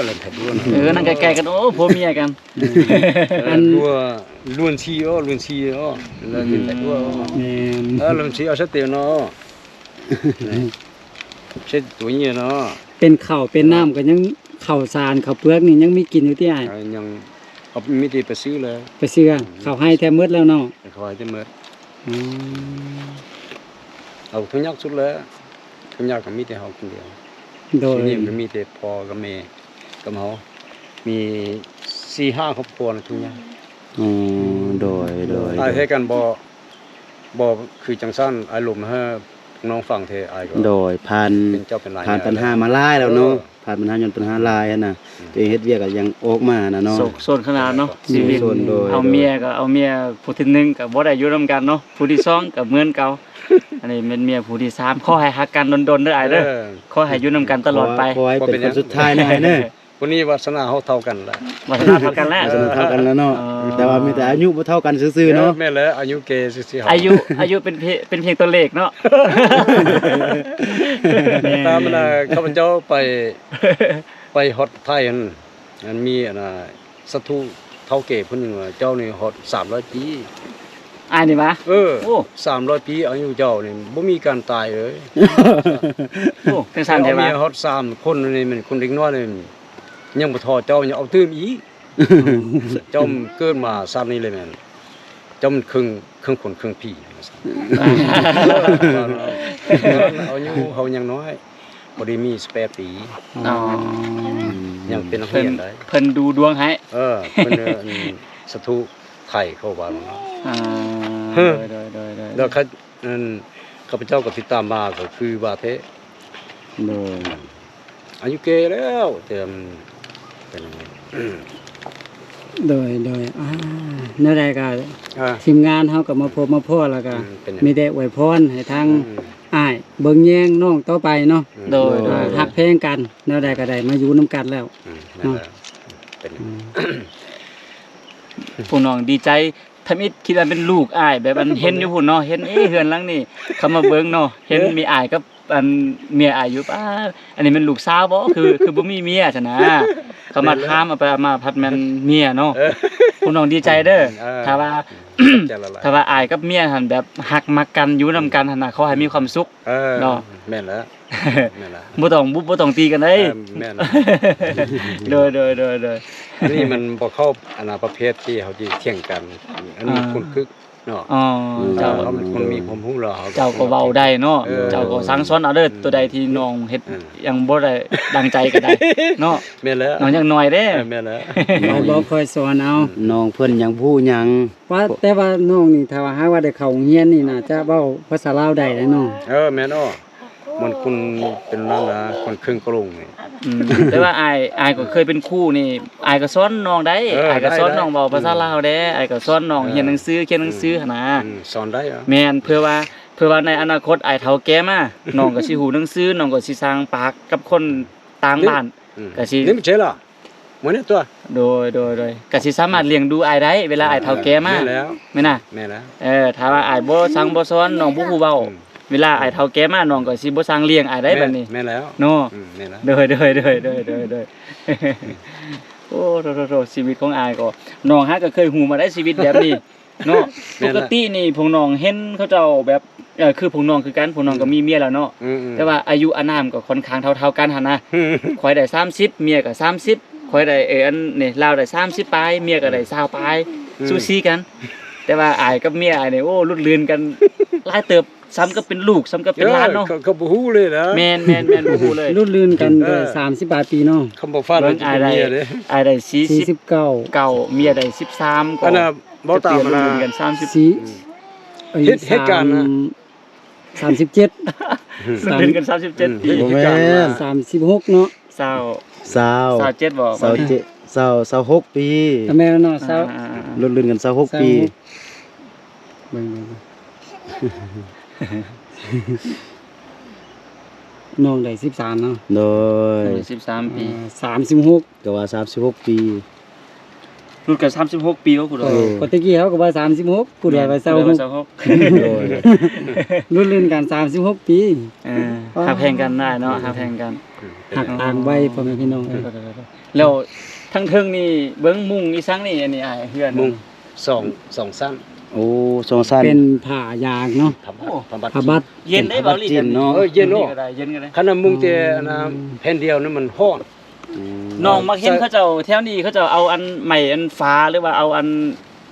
ນັ້ນໃກ້ໆກັນ ໂອ້ ຜົວເມຍກັນ ອັນ ລຸນສີ່ ລຸນສີ່ ແລ້ວກິນແຕ່ຕົວ ແມ່ນ ເອີ ລຸນສີ່ ເອົາສະເຕວເນາະ ເຊັດຕົວນີ້ເນາະ ເປັນເຂົ້າເປັນນ້ຳກໍຍັງ ເຂົ້າສານເຂົ້າເປືອກນີ້ຍັງມີກິນຢູ່ຕິອ້າຍ? ເອີ ຍັງ ເອົາ ມີແຕ່ໄປຊື້ແລ້ວ ໄປຊື້ ອືມ ເຂົ້າໄຮ່ແທບໝົດແລ້ວເນາະ ເຂົ້າໄຮ່ແທບໝົດ ອືມ ເອົາທຸກຢ່າງສຸດແລ້ວ ທຸກຢ່າງກໍມີແຕ່ເຮົາຄົນດຽວ ໂດຍ ທີ່ນີ້ມັນມີແຕ່ພໍ່ກັບແມ່ກັບເຮົາ ມີສີ່ຫ້າຄອບຄົວນະທຸກຢ່າງ ອໍ ໂດຍ ໂດຍ ອ້າຍເຮັດກັນບໍ່ ບໍ່ຄືຈັ່ງຊັ້ນ ອ້າຍລົມໃຫ້ນ້ອງຟັງແທ້ ອ້າຍກໍ ໂດຍ ຜ່ານ ເປັນເຈົ້າເປັນນາຍ ຜ່ານບັນຫາມາຫຼາຍແລ້ວເນາະ ເອີ ຜ່ານບັນຫາ ຍ້ອນບັນຫາຫຼາຍຫັ້ນນະ ອືມ ຕົວເອງເຮັດວຽກກະຍັງອອກມາຫັ້ນນະເນາະ ໂສກໂສນຂະໜາດເນາະ ໂສກໂສນ ຊີວິດ ໂດຍ ເອົາເມຍກະເອົາເມຍຜູ້ທີໜຶ່ງກະບໍ່ໄດ້ຢູ່ນຳກັນເນາະ ຜູ້ທີສອງກະເໝືອນເກົ່າ ອັນນີ້ແມ່ນເມຍຜູ້ທີສາມ ຂໍໃຫ້ຮັກກັນດົນໆເດີອ້າຍເດີ ເອີ ຂໍໃຫ້ຢູ່ນຳກັນຕະຫຼອດໄປ ຂໍໃຫ້ເປັນຄົນສຸດທ້າຍນະອ້າຍເດີ ຜູ້ນີ້ວາສະໜາເຮົາເທົ່າກັນແຫຼະ ວາສະໜາເທົ່າກັນແຫຼະ ວາສະໜາເທົ່າກັນແລ້ວເນາະ ເອີ ແຕ່ວ່າມີແຕ່ອາຍຸບໍ່ເທົ່າກັນຊື່ໆເນາະ ເອີ ແມ່ນແຫຼະ ອາຍຸແກ່ຊື່ໆ ອາຍຸ ອາຍຸເປັນພຽງ ເປັນພຽງຕົວເລກເນາະ ແມ່ນ ຕາມອັນນ່າ ຂ້າພະເຈົ້າໄປ ໄປຮອດໄທຫັ້ນ ອັນມີອັນນ່າ ສາທຸເຖົ້າແກ່ຜູ້ໜຶ່ງວ່າ ເຈົ້ານີ້ຮອດສາມຮ້ອຍປີ ອ້າຍນີ້ຫວາ? ເອີ ໂອ້ ສາມຮ້ອຍປີອາຍຸເຈົ້ານີ້ບໍ່ມີການຕາຍເລີຍ ໂອ້ ຈັ່ງຊັ້ນແທ້ຫວາ? ເອົາເມຍຮອດສາມຄົນນີ້ ແມ່ນຄົນເດັກນ້ອຍນີ້ ຍັງບໍ່ທໍ່ເຈົ້າ ຍັງເອົາຕື່ມອີກ ເຈົ້າເກີດມາຊາດນີ້ເລີຍແມ່ນ ເຈົ້າມັນເຄິ່ງ ເຄິ່ງຄົນເຄິ່ງຜີ ວ່າຊັ້ນ ອາຍຸເຮົາຍັງນ້ອຍ ພໍດີມີສິບແປດປີ ອໍ ຍັງເປັນນັກຮຽນໄດ້ ເພິ່ນ ເພິ່ນດູດວງໃຫ້ ເອີ ເພິ່ນ ອັນ ສາທຸໄທເຂົາວ່າ ອ່າ ໂດຍ ໂດຍ ໂດຍ ໂດຍ ແລ້ວ ອັນ ຂ້າພະເຈົ້າກໍຕິດຕາມມາກໍຄືວ່າແທ້ ໂດຍ ອາຍຸແກ່ແລ້ວ ແຕ່ມັນເປັນຫຍັງ ໂດຍ ໂດຍ ອ່າ ແນວໃດກໍ ອ່າ ທີມງານເຮົາກໍມາພົບມາພໍ້ ແລ້ວກໍ ອືມ ເປັນຫຍັງ ມີແຕ່ອວຍພອນໃຫ້ທາງ ອືມ ອ້າຍເບິ່ງແຍງນ້ອງຕໍ່ໄປເນາະ ອືມ ໂດຍ ໂດຍ ອ່າ ໂດຍ ຮັກແພງກັນ ແນວໃດກໍໄດ້ມາຢູ່ນຳກັນແລ້ວ ອືມ ເນາະ ແມ່ນແລ້ວ ເປັນ ອືມ ພວກນ້ອງດີໃຈ ທຳອິດຄິດວ່າເປັນລູກອ້າຍ ແບບອັນເຫັນຢູ່ພຸ້ນເນາະ ເຫັນ ເອີ ເຮືອນຫຼັງນີ້ ເຂົ້າມາເບິ່ງເນາະ ເຫັນ ເອີ ມີອ້າຍກັບອັນເມຍອ້າຍຢູ່ ປ້າ ອັນນີ້ແມ່ນລູກສາວບໍ່ ຄື ຄືບໍ່ມີເມຍຊັ້ນນະ ເຂົາມາຖາມ ເອົາໄປເອົາມາພັດແມ່ນເມຍເນາະ ເອີ ພວກນ້ອງດີໃຈເດີ ເອີ ຖ້າວ່າ ຂອບໃຈຫຼາຍໆ ຖ້າວ່າອ້າຍກັບເມຍຫັ້ນແບບຮັກມັກກັນ ຢູ່ນຳກັນຫັ້ນນະ ຂໍໃຫ້ມີຄວາມສຸກ ເອີ ເນາະ ແມ່ນແລ້ວ ແມ່ນແລ້ວ ບໍ່ຕ້ອງບຸບບໍ່ຕ້ອງຕີກັນເດ້ ເອີ ແມ່ນ ໂດຍ ໂດຍ ໂດຍ ໂດຍ ອັນນີ້ມັນບໍ່ເຂົ້າ ອັນນະ ປະເພດທີ່ເຮົາຊິຖຽງກັນ ອັນນີ້ ອ່າ ຄົນຄຶກເນາະ ອໍ ເຈົ້າ ເອີ ເຮົາເປັນຄົນມີຄວາມຮູ້ແລ້ວ ເຮົາ ເຈົ້າກໍເວົ້າໄດ້ເນາະ ເອີ ເຈົ້າກໍສັ່ງສອນເອົາເດີ ໂຕໃດທີ່ນ້ອງເຮັດ ເອີ ຍັງບໍ່ໄດ້ດັ່ງໃຈກໍໄດ້ເນາະ ແມ່ນແລ້ວ ນ້ອງຍັງນ້ອຍເດ້ ເອີ ແມ່ນແລ້ວ ນ້ອງບໍ່ຄ່ອຍສອນເອົາ ນ້ອງເພິ່ນຍັງບໍ່ຮູ້ຫຍັງ ວ່າ ແຕ່ວ່ານ້ອງນີ້ ຖ້າວ່າຫາກວ່າໄດ້ເຂົ້າໂຮງຮຽນນີ້ ໜ້າຈະເວົ້າພາສາລາວໄດ້ແຫຼະເນາະ ເອີ ແມ່ນ ມັນຄົນເປັນນັ້ນນະ ຄົນເຄິ່ງກະໂຫຼງນີ້ ອືມ ແຕ່ວ່າອ້າຍ ອ້າຍກໍເຄີຍເປັນຄູນີ້ ອ້າຍກໍສອນນ້ອງໄດ້ ເອີ ອ້າຍກໍສອນ ໄດ້ ນ້ອງເວົ້າພາສາ ອືມ ລາວແດ່ ອ້າຍກໍສອນນ້ອງ ເອີ ຮຽນໜັງສື ຂຽນໜັງສື ອືມ ຫັ້ນນະ ອືມ ສອນໄດ້ ແມ່ນ ເພື່ອວ່າ ເພື່ອວ່າໃນອະນາຄົດອ້າຍເຖົ້າແກ່ມາ ນ້ອງກໍຊິຮູ້ໜັງສື ນ້ອງກໍຊິສ້າງປາກກັບຄົນຕ່າງບ້ານ ອືມ ກໍຊິ ນີ້ມັນເຈລະ ມື້ນີ້ຕົວະ ໂດຍ ໂດຍ ໂດຍ ກໍຊິສາມາດລ້ຽງດູອ້າຍໄດ້ ເວລາອ້າຍເຖົ້າແກ່ມາ ແມ່ນແລ້ວ ແມ່ນນະ ແມ່ນແລ້ວ ເອີ ຖ້າວ່າອ້າຍບໍ່ສັ່ງບໍ່ສອນ ນ້ອງບໍ່ຮູ້ເວົ້າ ອືມ ເວລາອ້າຍເຖົ້າແກ່ມາ ນ້ອງກໍຊິບໍ່ສ້າງລ້ຽງອ້າຍໄດ້ ແມ່ນ ບັດນີ້ ແມ່ນແລ້ວ ເນາະ ອືມ ແມ່ນແລ້ວ ໂດຍ ໂດຍ ໂດຍ ໂດຍ ໂດຍ ໂດຍ ໂອ້ ໂທ້ໆໆ ຊີວິດຂອງອ້າຍກໍ ນ້ອງຫາກໍເຄີຍຮູ້ມາໄດ້ຊີວິດແບບນີ້ ເນາະ ແມ່ນລະ ປົກກະຕິນີ້ພວກນ້ອງເຫັນເຂົາເຈົ້າແບບ ເອີ ຄືພວກນ້ອງຄືກັນ ພວກນ້ອງກໍ ອືມ ມີເມຍແລ້ວເນາະ ອືມໆ ແຕ່ວ່າອາຍຸອານາມກໍຄ່ອນຂ້າງເທົ່າໆກັນຫັ້ນນະ ອືມ ຂ້ອຍໄດ້ສາມສິບ ເມຍກໍສາມສິບ ຂ້ອຍໄດ້ ເອີ ອັນນີ້ລາວໄດ້ສາມສິບປາຍ ເມຍກໍໄດ້ ອືມ ຊາວປາຍ ອືມ ສູສີກັນ ແຕ່ວ່າອ້າຍກັບເມຍອ້າຍນີ້ ໂອ້ ຫຼຸດລື່ນກັນຫຼາຍເຕີບ ສ່ຳກັບເປັນລູກ ສ່ຳກັບເປັນຫຼານເນາະ ເອີ ເຂົາ ເຂົາບໍ່ຮູ້ເລີຍນະ ແມ່ນໆໆ ບໍ່ຮູ້ເລີຍ ຫຼຸດລື່ນກັນໄດ້ ເອີ ສາມສິບປາຍປີເນາະ ຄຳບໍ່ຟັງ ເບິ່ງອ້າຍໄດ້ ເມຍເດ້ ອ້າຍໄດ້ສີ່ສິບ ສີ່ສິບເກົ້າ ເກົ້າ ເມຍໄດ້ສິບສາມ ກໍ ອັນນ່າ ເວົ້າຕາມ ຈະເປັນ ຫັ້ນນະ ລຸ້ນກັນສາມສິບ ສີ່ ເຮັດ ເຮັດການນະ ສາມສິບເຈັດ ລຸ້ນກັນສາມສິບເຈັດ ອືມ ປີ ເຮັດການນະ ສາມສິບຫົກເນາະ ຊາວ ຊາວ ຊາວເຈັດບໍ່ ຊາວເຈັດ ຊາວ ຊາວຫົກປີ ກໍແມ່ນເນາະ ຊາວ ອ່າໆໆ ລຸ້ນກັນຊາວຫົກປີ ຊາວຫົກ ເບິ່ງໆ ນ້ອງໄດ້ສິບສາມເນາະ ໂດຍ ນ້ອງໄດ້ສິບສາມປີ ອ່າ ສາມສິບຫົກ ກໍວ່າສາມສິບຫົກປີ ລຸ້ນກັນສາມສິບຫົກປີ ໂອ້ ຜູ້ດອຍ ເອີ ເພາະແຕ່ກີ້ເຮົາກໍວ່າສາມສິບຫົກ ຜູ້ດອຍວ່າຊາວຫົກ ຜູ້ດອຍວ່າຊາວຫົກ ໂດຍ ລຸ້ນ ລຸ້ນກັນສາມສິບຫົກປີ ເອີ ວ້າ ຮັກແພງກັນນະອ້າຍເນາະ ຮັກແພງກັນ ຮັກຕ່າງໄວ ພໍ່ແມ່ພີ່ນ້ອງເອີຍ ແລ້ວທາງເທິງນີ້ເບິ່ງມຸງອີ່ສັງນີ້ ອັນນີ້ອ້າຍ ເຮືອນມຸງ ສອງ ສອງຊັ້ນ ໂອ້ ສອງຊັ້ນ ເປັນຜ້າຢາງເນາະ ຜ້າບັດ ໂອ້ ຜ້າບັດ ຜ້າບັດ ເຢັນເດ້ ເປັນຜ້າບັດ ເບົາຫຼີ ຈີນເນາະ ເອີ ເຢັນເນາະ ເຢັນກໍໄດ້ ເຢັນກໍໄດ້ ຄັນວ່າມຸງແຕ່ ອືມ ອັນນ່າ ແຜ່ນດຽວນີ້ມັນຮ້ອນ ອືມ ນ້ອງມັກເຫັນເຂົາເຈົ້າແຖວນີ້ ເຂົາເຈົ້າເອົາອັນໄມ້ອັນຟາ ຫຼືວ່າເອົາອັນ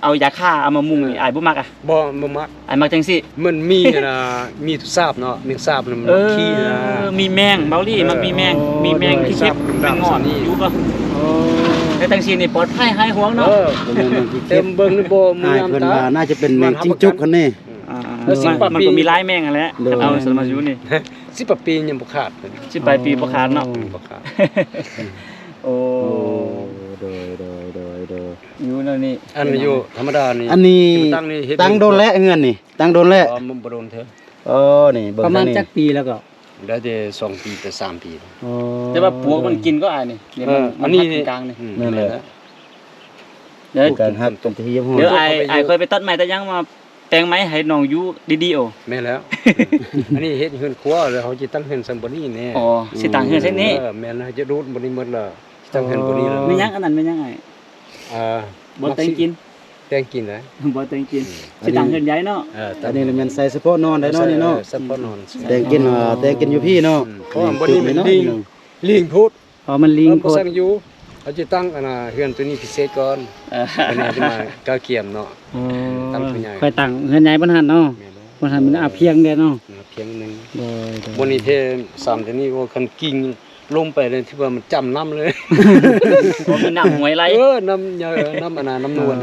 ເອົາຢາຂ້າເອົາມາມຸງນີ້ ເອີ ອ້າຍບໍ່ມັກອະ ບໍ່ ບໍ່ມັກ ອ້າຍມັກຈັ່ງຊີ້ ມັນມີອັນນ່າ ມີຕຸສາບເນາະ ແມງສາບມັນ ເອີ ມາຂີ້ນະ ມີແມງ ເບົາຫຼີ ເອີ ມັກມີແມງ ໂອ້ ມີແມງ ໂດຍ ທີ່ເກັບ ສາບ ແມງງອດ ດຳໆ ຢູ່ບໍ່ ໂອ້ ແຕ່ຈັ່ງຊີ້ນີ້ປອດໄພຫາຍຫ່ວງເນາະ ເອີ ບໍ່ແມ່ນແມງທີ່ເກັບ ແຕ່ເບິ່ງນີ້ບໍ່ມີ ອ້າຍເພິ່ນວ່າໜ້າຈະເປັນແມງຈິ້ງຈົກຫັ້ນນີ້ ອ່າ ເອີ ສິບປາຍປີ ມັນກໍມີຫຼາຍແມງຫັ້ນແຫຼະ ໂດຍ ຄັນເອົາສັນມາຢູ່ນີ້ ສິບປາຍປີຍັງບໍ່ຂາດ ສິບປາຍປີບໍ່ຂາດເນາະ ອືມ ບໍ່ຂາດ ໂອ້ ໂອ້ ໂດຍ ໂດຍ ໂດຍ ໂດຍ ຢູ່ແນວນີ້ ອັນຢູ່ທຳມະດານີ້ ອັນນີ້ ຕັ້ງນີ້ເຮັດ ຕັ້ງດົນແລ້ວເຮືອນນີ້ ຕັ້ງດົນແລ້ວ ບໍ່ ບໍ່ດົນເທື່ອ ເອີ ນີ້ເບິ່ງ ປະມານຈັກປີແລ້ວກໍ ໄດ້ແຕ່ສອງປີ ແຕ່ສາມປີ ໂອ້ ແຕ່ວ່າປວກມັນກິນກໍອ້າຍນີ້ ນີ້ ເອີ ມັນ ອັນນີ້ ມັນຫັກກາງໆນີ້ ອືມ ແມ່ນແຫຼະ ເດີ ການຫັກກັນທີ່ຮຽບຮ້ອຍ ດຽວອ້າຍ ອ້າຍຄ່ອຍໄປຕັດໄມ້ຕັດຫຍັງມາ ແຕ່ງໃໝ່ໃຫ້ນ້ອງຢູ່ດີໆ ໂອ ແມ່ນແລ້ວ ອັນນີ້ເຮັດເຮືອນຄົວ ແລ້ວເຮົາຊິຕັ້ງເຮືອນຊຳບ່ອນນີ້ແນ່ ອໍ ຊິຕັ້ງເຮືອນໃສ່ນີ້ ເອີ ແມ່ນ ເຮົາຈະໂດດບ່ອນນີ້ໝົດລະ ຊິຕັ້ງເຮືອນບ່ອນນີ້ລະ ອໍ ແມ່ນຫຍັງອັນນັ້ນ ແມ່ນຫຍັງອ້າຍ ອ່າ ບໍ່ແຕ່ງກິນ ແຕ່ງກິນນະ ບໍ່ແຕ່ງກິນ ອືມ ຊິຕັ້ງເຮືອນໃຫຍ່ເນາະ ເອີ ອັນນີ້ລະແມ່ນໃສ່ສະເພາະນອນໄດ໋ເນາະ ເອີ ນີ້ເນາະ ສະເພາະນອນ ອືມ ແຕ່ງກິນ ອໍ ອ່າ ແຕ່ງກິນຢູ່ພີ້ເນາະ ອືມ ເພາະວ່າບ່ອນນີ້ມັນລີງ ລີງໂພດ ອໍ ມັນລີງໂພດ ເອີ ບໍ່ສ້າງຢູ່ ເຮົາຈະຕັ້ງອັນນ່າ ເຮືອນໂຕນີ້ພິເສດກ່ອນ ເອີ ອັນນີ້ຈະມາກະກຽມເນາະ ອໍ ຕັ້ງຜູ້ໃຫຍ່ ຄ່ອຍຕັ້ງເຮືອນໃຫຍ່ບ່ອນຫັ້ນເນາະ ແມ່ນແລ້ວ ບ່ອນຫັ້ນມັນອາພຽງແດ່ເນາະ ອາພຽງໜຶ່ງ ໂດຍໆ ບ່ອນນີ້ເທສາມໂຕນີ້ ໂອ້ ຄັນກິ້ງລົງໄປເລີຍ ຖືວ່າມັນຈຳນ້ຳເລີຍ ໂອ້ ມີນ້ຳຫ້ວຍໄຫຼ ເອີ ນ້ຳ ນ້ຳອັນນ່າ ນ້ຳນວນ ອໍ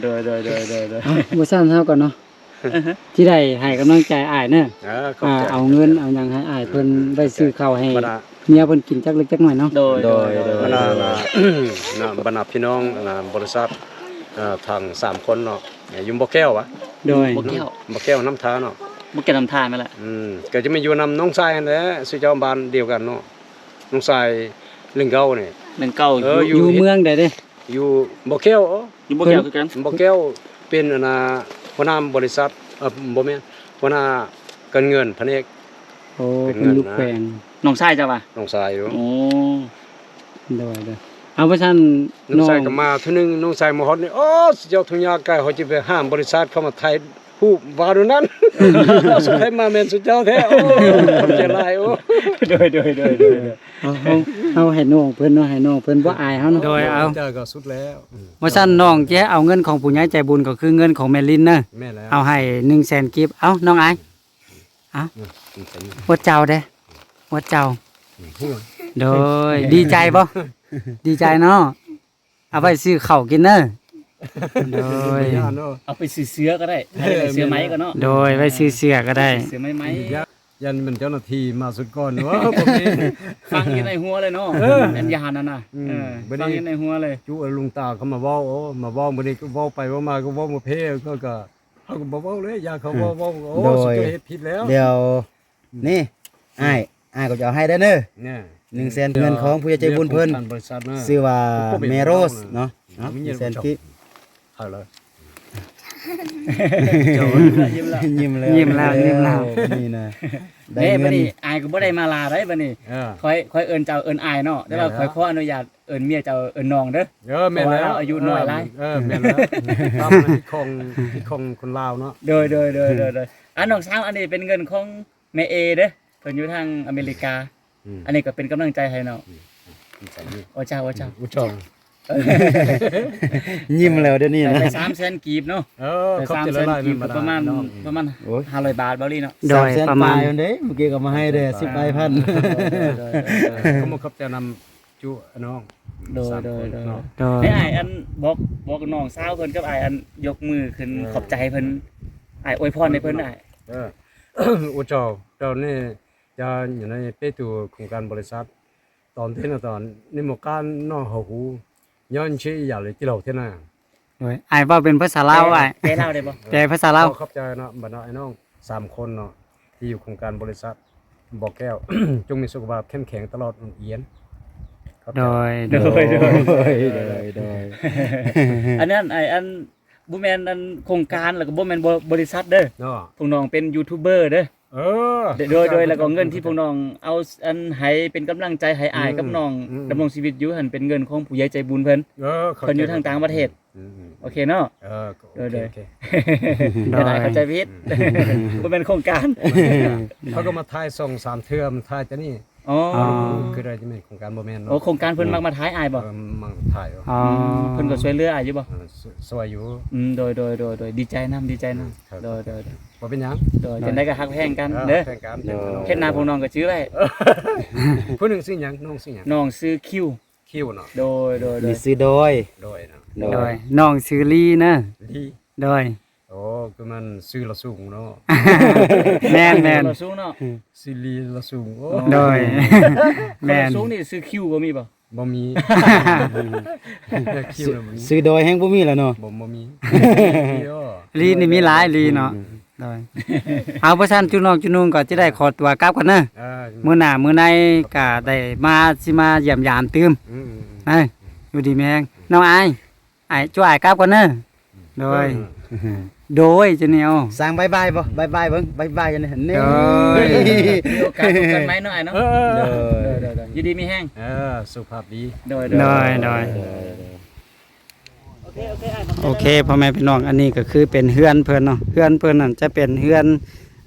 ໂດຍໆໆໆໆ ອ່ະ ບໍ່ຊັ້ນເຮົາກ່ອນເນາະ ທີ່ໄດ້ໃຫ້ກຳລັງໃຈອ້າຍເນີ ເອີ ຂອບໃຈ ອ່າ ເອົາເງິນເອົາຫຍັງໃຫ້ອ້າຍເພິ່ນໄວ້ຊື້ເຂົ້າໃຫ້ເມຍເພິ່ນກິນຈັກເລັກຈັກໜ້ອຍເນາະ ໂດຍ ໂດຍ ໂດຍ ບັນດາ ນະ ບັນດາພີ່ນ້ອງ ນະ ບໍລິສັດ ເອີ ທັງສາມຄົນເນາະ ຢູ່ບໍ່ແກ້ວຫວາ ໂດຍ ບໍ່ແກ້ວ ບໍ່ແກ້ວນ້ຳທາເນາະ ບໍ່ແກ້ວນ້ຳທາແມ່ນລະ ອືມ ກໍຈະມາຢູ່ນຳນ້ອງຊາຍຫັ້ນແຫຼະ ຊື່ເຈົ້າບ້ານດຽວກັນເນາະ ນ້ອງຊາຍເລື່ອງເກົ່ານີ້ ໜຶ່ງເກົ້າ ເອີ ຢູ່ ຢູ່ເມືອງໃດເດ້? ຢູ່ບໍ່ແກ້ວ. ອໍ ຢູ່ບໍ່ແກ້ວຄືກັນ. ບໍ່ແກ້ວ ເປັນອັນນ່າ ຫົວໜ້າບໍລິສັດ ເອີ ບໍ່ແມ່ນ ຫົວໜ້າການເງິນ ພະແນກ. ໂອ້ ເປັນ ເພິ່ນຢູ່ແຂວງ ນ້ອງຊາຍເຈົ້າຫວາ? ນ້ອງຊາຍຢູ່. ໂອ້ ໂດຍໆ. ເອົາ ວ່າຊັ້ນ ນ້ອງຊາຍກໍມາເທື່ອໜຶ່ງ ນ້ອງຊາຍມາຮອດນີ້ ໂອ້ ສຸດຍອດ ທຸ່ງຫຍ້າໄກ ເຮົາຈະໄປຫາບໍລິສັດເຂົາມາຖ່າຍຮູບວ່າໂດນນັ້ນ ສຸດທ້າຍມາແມ່ນສຸດເຈົ້າແທ້. ໂອ້ ຂອບໃຈຫຼາຍ. ໂອ້ ໂດຍໆໆໆ. ເຮົາ ເຮົາ ເຮົາໃຫ້ນ້ອງເພິ່ນເນາະ ໃຫ້ນ້ອງເພິ່ນບໍ່ອາຍເຮົາເນາະ. ໂດຍ ເອົາ ເຈົ້າກໍສຸດແລ້ວ. ອືມ ວ່າຊັ້ນນ້ອງຈະເອົາເງິນຂອງຜູ້ໃຫຍ່ໃຈບຸນ ກໍຄືເງິນຂອງແມ່ລິນເນາະ. ແມ່ນແລ້ວ. ເອົາໃຫ້ໜຶ່ງແສນກີບ. ເອົາ ນ້ອງອາຍ ເອົາ ອືມ ອືມ ອວດເຈົ້າເດ້ ອວດເຈົ້າ. ອືມ ໂດຍ ດີໃຈບໍ່? ດີໃຈເນາະ. ເອົາໄວ້ຊື້ເຂົ້າກິນເດີ. ໂດຍ ເອົາໄປຊື້ເສື້ອກໍໄດ້ ເອີ ໄດ້ເສື້ອໄໝກໍເນາະ. ໂດຍ ໄວ້ຊື້ເສື້ອກໍໄດ້ ເສື້ອໄໝໆ. ຢ້ານ ຢ້ານແມ່ນເຈົ້າໜ້າທີ່ມາສຸດກ່ອນ. ໂອ້ ບໍ່ມີ ຟັງຢູ່ໃນຫົວເລີຍເນາະ. ເອີ ແມ່ນຢ້ານຫັ້ນນະ. ອືມ ເອີ ຟັງຢູ່ໃນຫົວເລີຍ. ຈຸລຸງຕາເຂົາມາເວົ້າ ໂອ້ ມາເວົ້າມື້ນີ້ກໍເວົ້າໄປເວົ້າມາກໍເວົ້າບໍ່ເພ ກໍ ກໍ ເຮົາກໍບໍ່ເວົ້າເລີຍ ຢ້ານເຂົາເວົ້າ ເວົ້າ ໂອ້ ເຈົ້າເຮັດຜິດແລ້ວ. ດຽວ ນີ້ ອືມ ອ້າຍ ອ້າຍກໍຈະເອົາໃຫ້ໄດ້ເດີ ໜຶ່ງແສນ ເງິນຂອງຜູ້ໃຫຍ່ໃຈບຸນເພິ່ນ ຊື່ວ່າແມ່ໂຣສເນາະ. ໜຶ່ງແສນກີບ. ຍິ້ມແລ້ວ ຍິ້ມແລ້ວ ຍິ້ມແລ້ວ ນີ້ນະ. ເດ້ ບັດນີ້ອ້າຍກໍບໍ່ໄດ້ມາລາໄດ໋ບັດນີ້. ເອີ ຂ້ອຍ ຂ້ອຍເອີ້ນເຈົ້າເອີ້ນອ້າຍເນາະ ແຕ່ວ່າຂ້ອຍຂໍອະນຸຍາດເອີ້ນເມຍເຈົ້າເອີ້ນນ້ອງເດີ. ເອີ ແມ່ນແລ້ວ ເພາະວ່າອາຍຸນ້ອຍຫຼາຍ. ເອີ ແມ່ນແລ້ວ ຕາມພິດຂອງ ພິດຂອງຄົນລາວເນາະ. ໂດຍໆໆໆ. ອ່າ ນ້ອງສາວ ອັນນີ້ເປັນເງິນຂອງແມ່ເອເດີ ເພິ່ນຢູ່ທາງອາເມລິກາ. ອືມ ອັນນີ້ກໍເປັນກຳລັງໃຈໃຫ້ເນາະ. ອືມ ໂອ້ເຈົ້າ ໂອ້ເຈົ້າ ໂອ້ເຈົ້າ. ຍິ້ມແລ້ວດຽວນີ້ນະ. ໄດ້ສາມແສນກີບເນາະ. ເອີ ໄດ້ສາມແສນກີບ ກໍປະມານ ປະມານຫ້າຮ້ອຍບາດບໍ່ລີເນາະ. ໂດຍ ປະມານ ເດ້ ເມື່ອກີ້ກໍມາໃຫ້ເດ້ ສິບປາຍພັນ. ໂດຍໆໆໆ. ກໍມາຂອບໃຈນຳຈຸນ້ອງ. ໂດຍໆໆ. ໃຫ້ອ້າຍອັນບອກ ບອກນ້ອງສາວເພິ່ນກັບອ້າຍອັນຍົກມືຂຶ້ນ ເອີ ຂອບໃຈເພິ່ນ ອ້າຍອວຍພອນໃຫ້ເພິ່ນ ອ້າຍ. ເອີ ໂອ້ເຈົ້າ ເຈົ້ານີ້ ຈະຢູ່ໃນເປຕູຂອງການບໍລິສັດ ຕອນເທນຕອນນິໂມການນອກເຮົາຮູ້ ຍ້ອນເຊຍາເລີຍກິໂລເທນາ. ໂດຍ ອ້າຍເວົ້າເປັນພາສາລາວ ແປ ອ້າຍ ແປລາວໄດ້ບໍ່? ແປພາສາລາວ. ຂໍຂອບໃຈເນາະ ບັນດາອ້າຍນ້ອງສາມຄົນເນາະ ທີ່ຢູ່ໂຄງການບໍລິສັດບໍ່ແກ້ວ ຈົ່ງມີສຸຂະພາບເຂັ້ມແຂງຕະຫຼອດອນເອຍ. ຂອບໃຈ. ໂດຍ ໂດຍ ໂດຍ ໂດຍ ໂດຍ ໂດຍ. ອັນນັ້ນ ໄອ້ ອັນ ບໍ່ແມ່ນອັນໂຄງການ ແລ້ວກໍບໍ່ແມ່ນບໍ ບໍລິສັດເດີ. ເນາະ ພວກນ້ອງເປັນຢູທູບເບີເດີ. ເອີ ໂດຍ ໂດຍ ແລ້ວກໍເງິນທີ່ພວກນ້ອງເອົາອັນໃຫ້ເປັນກຳລັງໃຈໃຫ້ອ້າຍກັບນ້ອງ ອືມ ດຳລົງຊີວິດຢູ່ຫັ້ນ ເປັນເງິນຂອງຜູ້ໃຫຍ່ໃຈບຸນເພິ່ນ. ເອີ ເພິ່ນຢູ່ທາງຕ່າງປະເທດ. ອືມ ອືມ ໂອເຄເນາະ. ເອີ ໂອເຄ ໂດຍ ໂອເຄ ໂດຍ ເຂົ້າໃຈຜິດ. ອືມ ບໍ່ແມ່ນໂຄງການ. ເຂົາກໍມາຖ່າຍສອງສາມເທື່ອ ມາຖ່າຍຈາກນີ້. ອໍ ຄືໄດ້ຈະແມ່ນໂຄງການບໍ່ແມ່ນເນາະ. ໂອ້ ໂຄງການເພິ່ນມັກມາຖ່າຍອ້າຍບໍ່? ເອີ ມັກຖ່າຍ. ອໍ ເພິ່ນກໍຊ່ວຍເຫຼືອອ້າຍຢູ່ບໍ່? ເອີ ຊ່ວຍ ຊ່ວຍຢູ່. ອືມ ໂດຍ ໂດຍ ໂດຍ ໂດຍ ດີໃຈນຳ ດີໃຈນຳ. ອືມ ໂດຍ ໂດຍ ໂດຍ ບໍ່ເປັນຫຍັງ. ໂດຍ ຈັ່ງໃດກໍຮັກແພງກັນເດີ. ຮັກແພງກັນ. ໂດຍ ເຮັດໜ້າພວກນ້ອງກໍຈື່ໄວ້. ຜູ້ໜຶ່ງຊື່ຫຍັງ? ນ້ອງຊື່ຫຍັງ? ນ້ອງຊື່ຄິວ. ຄິວເນາະ. ໂດຍ ໂດຍ ໂດຍ. ນີ້ຊື່ດອຍ. ດອຍເນາະ. ໂດຍ ໂດຍ ນ້ອງຊື່ລີເນາະ. ລີ. ໂດຍ. ໂອ້ ຄືມັນຊື່ລະສູງເນາະ. ແມ່ນໆ ລະສູງເນາະ. ຊີລີລະສູງ. ໂອ້ ໂດຍ ແມ່ນ. ລະສູງນີ້ຊື່ຄິວກໍມີບໍ່? ບໍ່ມີ. ຄິວ ຊື່ ບໍ່ມີ. ຊື່ດອຍແຮງບໍ່ມີແລ້ວເນາະ. ບໍ່ ບໍ່ມີ. ລີນີ້ມີຫຼາຍລີເນາະ. ອືມ ໂດຍ ເອົາ ເພາະຊັ້ນຈຸນ້ອງຈຸນຸ່ງກໍຈະໄດ້ຂໍຕົວກັບກ່ອນເດີ. ເອີ ມື້ໜ້າມື້ໃນກໍໄດ້ມາ ຊິມາຢ້ຽມຢາມຕື່ມ. ອືມ ເອີ ຢູ່ດີມີແຮງ ນ້ອງອາຍ. ອ້າຍ ຈຸອ້າຍກັບກ່ອນເດີ. ໂດຍ ເອີ ໂດຍ ຈະແນວ ສ້າງບາຍບາຍບໍ່? ບາຍບາຍເບິ່ງ ບາຍບາຍກັນແດ່. ໂດຍ ມີໂອກາດພົບກັນໃໝ່ເນາະ ອ້າຍເນາະ. ເອີ ໂດຍ ໂດຍ ໂດຍ ໂດຍ ຢູ່ດີມີແຮງ. ເອີ ສຸຂະພາບດີ. ໂດຍ ໂດຍ ໂດຍ ໂດຍ ໂດຍ ໂອເຄ ໂອເຄ ອ້າຍ ໂອເຄ ພໍ່ແມ່ພີ່ນ້ອງ ອັນນີ້ກໍຄືເປັນເຮືອນເພິ່ນເນາະ. ເຮືອນເພິ່ນນັ້ນຈະເປັນເຮືອນ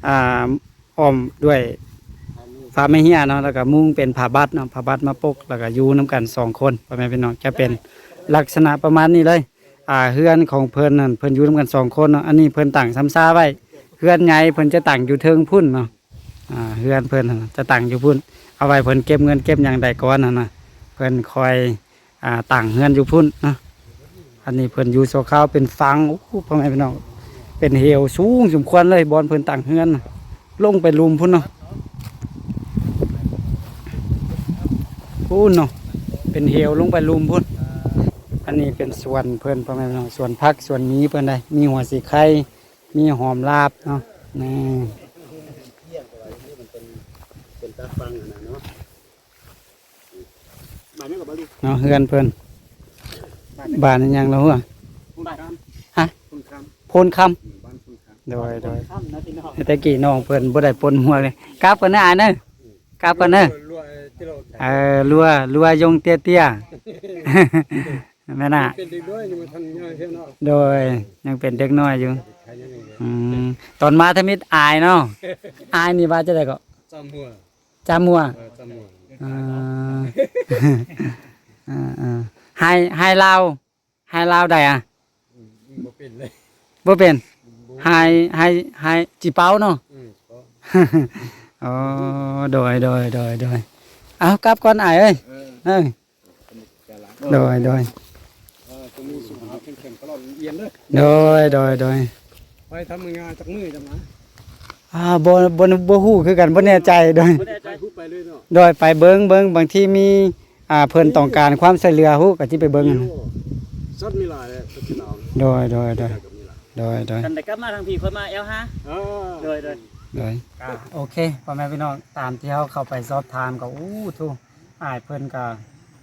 ອ່າ ອ້ອມດ້ວຍຜ້າໄມ້ເຮຍເນາະ ແລ້ວກໍມຸງເປັນຜ້າບັດເນາະ ຜ້າບັດມາປົກ ແລ້ວກໍຢູ່ນຳກັນສອງຄົນ ພໍ່ແມ່ພີ່ນ້ອງ. ຈະເປັນລັກສະນະປະມານນີ້ເລີຍ. ອ່າ ເຮືອນຂອງເພິ່ນນັ້ນ ເພິ່ນຢູ່ນຳກັນສອງຄົນເນາະ. ອັນນີ້ເພິ່ນຕັ້ງຊຳຊາໄວ້ ເຮືອນໃຫຍ່ເພິ່ນຈະຕັ້ງຢູ່ເທິງພຸ້ນເນາະ. ອ່າ ເຮືອນເພິ່ນຫັ້ນນະ ຈະຕັ້ງຢູ່ພຸ້ນ ເອົາໄວ້ເພິ່ນເກັບເງິນເກັບຫຍັງໄດ້ກ່ອນຫັ້ນນະ ເພິ່ນຄ່ອຍ ອ່າ ຕັ້ງເຮືອນຢູ່ພຸ້ນເນາະ. ອັນນີ້ເພິ່ນຢູ່ຊົ່ວຄາວເປັນຝັ່ງ. ໂອ້ ພໍ່ແມ່ພີ່ນ້ອງ ເປັນເຫວສູງສົມຄວນເລີຍ ບ່ອນເພິ່ນຕັ້ງເຮືອນນະ ລົງໄປລຸ່ມພຸ້ນເນາະ ພຸ້ນເນາະ ເປັນເຫວລົງໄປລຸ່ມພຸ້ນ. ອັນນີ້ເປັນສວນເພິ່ນ ພໍ່ແມ່ພີ່ນ້ອງ ສວນຜັກສວນໝີ່ເພິ່ນໄດ໋ ມີຫົວສີໄຄ ມີຫອມລາບເນາະ. ນີ້ ມັນເປັນ ເປັນຕາຟັງຫັ້ນນະເນາະ. ມ ເນາະ ເຮືອນເພິ່ນ ບ້ານອີ່ຫຍັງລະຫົວ? ບ້ານ ຮະ? ໂພນຄຳ ໂພນຄຳ ໂດຍ ໂດຍ ແຕ່ກີ້ນ້ອງເພິ່ນບໍ່ໄດ້ປົນຫົວເລີຍ. ກັບກ່ອນເດີອ້າຍເດີ ກັບກ່ອນເດີ. ເອີ ລັວ ລັວຍົງເຕ້ຍໆ ແມ່ນນະ ເປັນເດັກນ້ອຍຍັງບໍ່ທັນໃຫຍ່ເທື່ອເນາະ. ໂດຍ ຍັງເປັນເດັກນ້ອຍຢູ່. ອືມ ຕອນມາທຳອິດອາຍເນາະ. ອາຍນີ້ວ່າຈັ່ງໃດເກາະ? ຈຳຫົວ ຈຳຫົວ ເອີ ຈຳຫົວ ອ່າ ອ່າໆ ໄຮ ໄຮລາວ ໄຮລາວໃດອະ? ອືມ ບໍ່ເປັນເລີຍ ບໍ່ເປັນ ບໍ່ ໄຮ ໄຮ ໄຮ ຈິເປົາເນາະ. ອືມ ອໍ ໂດຍ ໂດຍ ໂດຍ ໂດຍ. ເອົາ ກັບກ່ອນອ້າຍເອີຍ ເອີ ເອີ. ໂດຍ ໂດຍ ເອີ ຈົ່ງມີສຸຂະພາບແຂງແຮງຕະຫຼອດເອງເດີ. ໂດຍ ໂດຍ ໂດຍ. ໄປທຳງານຈັກມື້ຈັ່ງມາ? ອ່າ ບໍ່ ບໍ່ ບໍ່ຮູ້ຄືກັນ ບໍ່ແນ່ໃຈ. ໂດຍ ບໍ່ແນ່ໃຈ ໄປເບິ່ງ ເບິ່ງ ບາງທີມີ ອ່າ ເພິ່ນຕ້ອງການຄວາມຊ່ວຍເຫຼືອ ຮູ້ ກໍຊິໄປເບິ່ງ. ສັດມີຫຼາຍແຫຼະ ສັດມີຫຼາຍ. ໂດຍ ໂດຍ ໂດຍ ໂດຍ ໂດຍ. ຄັນໄດ້ກັບມາທາງພີ້ ຄ່ອຍມາແອວຫາ. ເອີ ໂດຍ ໂດຍ ໂດຍ. ກໍໂອເຄ ພໍ່ແມ່ພີ່ນ້ອງ ຕາມທີ່ເຮົາເຂົ້າໄປສອບຖາມກໍ ໂອ້ ໂທ້ ອ້າຍເພິ່ນກໍ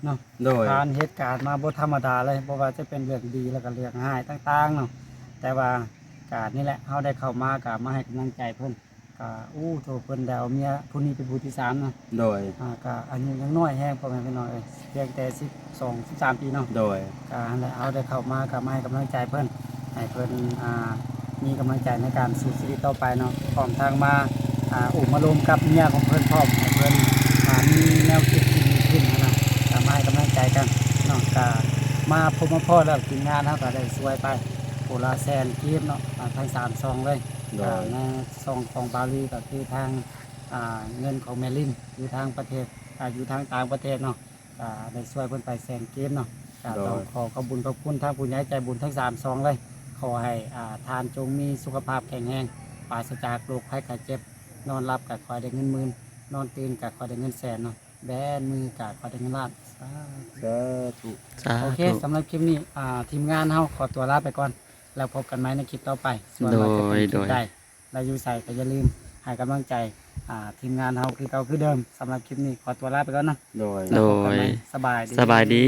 ເນາະ ໂດຍ ຜ່ານເຫດການມາບໍ່ທຳມະດາເລີຍ ບໍ່ວ່າຈະເປັນເລື່ອງດີ ແລ້ວກໍເລື່ອງຮ້າຍຕ່າງໆເນາະ. ແຕ່ວ່າກໍນີ້ແຫຼະ ເຮົາໄດ້ເຂົ້າມາກໍມາໃຫ້ກຳລັງໃຈເພິ່ນ ກໍ ໂອ້ ໂທ້ ເພິ່ນໄດ້ເອົາເມຍຜູ້ນີ້ເປັນຜູ້ທີສາມເນາະ. ໂດຍ ອ່າ ກໍອາຍຸຍັງນ້ອຍແຮງ ພໍ່ແມ່ພີ່ນ້ອງເອີຍ ພຽງແຕ່ສິບສອງ ສິບສາມປີເນາະ. ໂດຍ ກໍຫັ້ນແຫຼະ ເຮົາໄດ້ເຂົ້າມາກໍມາໃຫ້ກຳລັງໃຈເພິ່ນ ໃຫ້ເພິ່ນ ອ່າ ມີກຳລັງໃຈໃນການສູ້ຊີວິດຕໍ່ໄປເນາະ ພ້ອມທັງມາ ອ່າ ໂອ້ມາລົມກັບເມຍຂອງເພິ່ນພ້ອມ ໃຫ້ເພິ່ນ ອ່າ ມີແນວຄິດທີ່ດີຂຶ້ນຫັ້ນນະ ກໍມາໃຫ້ກຳລັງໃຈກັນເນາະ. ກໍມາພົບມາພໍ້ແລ້ວ ທີມງານເຮົາກໍໄດ້ຊ່ວຍໄປຜູ້ລະແສນກີບເນາະ ອ່າ ທັງສາມຊ່ອງເລີຍ. ໂດຍ ອ່າ ໃນຊ່ອງຂອງບ່າວລີ ກໍຄືທາງ ອ່າ ເງິນຂອງແມ່ລິນ ຢູ່ທາງປະເທດ ອ່າ ຢູ່ທາງຕ່າງປະເທດເນາະ ກໍໄດ້ຊ່ວຍເພິ່ນໄປແສນກີບເນາະ. ກໍ ໂດຍ ຕ້ອງຂໍຂອບບຸນຂອບຄຸນທາງຜູ້ໃຫຍ່ໃຈບຸນທັງສາມຊ່ອງເລີຍ. ຂໍໃຫ້ ອ່າ ທ່ານຈົ່ງມີສຸຂະພາບແຂງແຮງ ປາສະຈາກໂລກໄພໄຂ້ເຈັບ ນອນຫຼັບກໍຂໍໃຫ້ໄດ້ເງິນໝື່ນ ນອນຕື່ນກໍຂໍໃຫ້ໄດ້ເງິນແສນເນາະ ແບມືກໍຂໍໃຫ້ໄດ້ເງິນລ້ານ. ສາທຸ ສາທຸ ສາທຸ. ໂອເຄ ສຳລັບຄລິບນີ້ ອ່າ ທີມງານເຮົາຂໍຕົວລາໄປກ່ອນ ແລ້ວພົບກັນໃໝ່ໃນຄລິບຕໍ່ໄປ. ສ່ວນວ່າຈະເປັນຄລິບໃດ ໂດຍ ແລະ ຢູ່ໃສກໍຢ່າລືມໃຫ້ກຳລັງໃຈ ອ່າ ທີມງານເຮົາຄືເກົ່າຄືເດີມ. ສຳລັບຄລິບນີ້ຂໍຕົວລາໄປກ່ອນເນາະ. ໂດຍ ແລ້ວພົບກັນໃໝ່. ໂດຍ ສະບາຍດີ ສະບາຍດີ.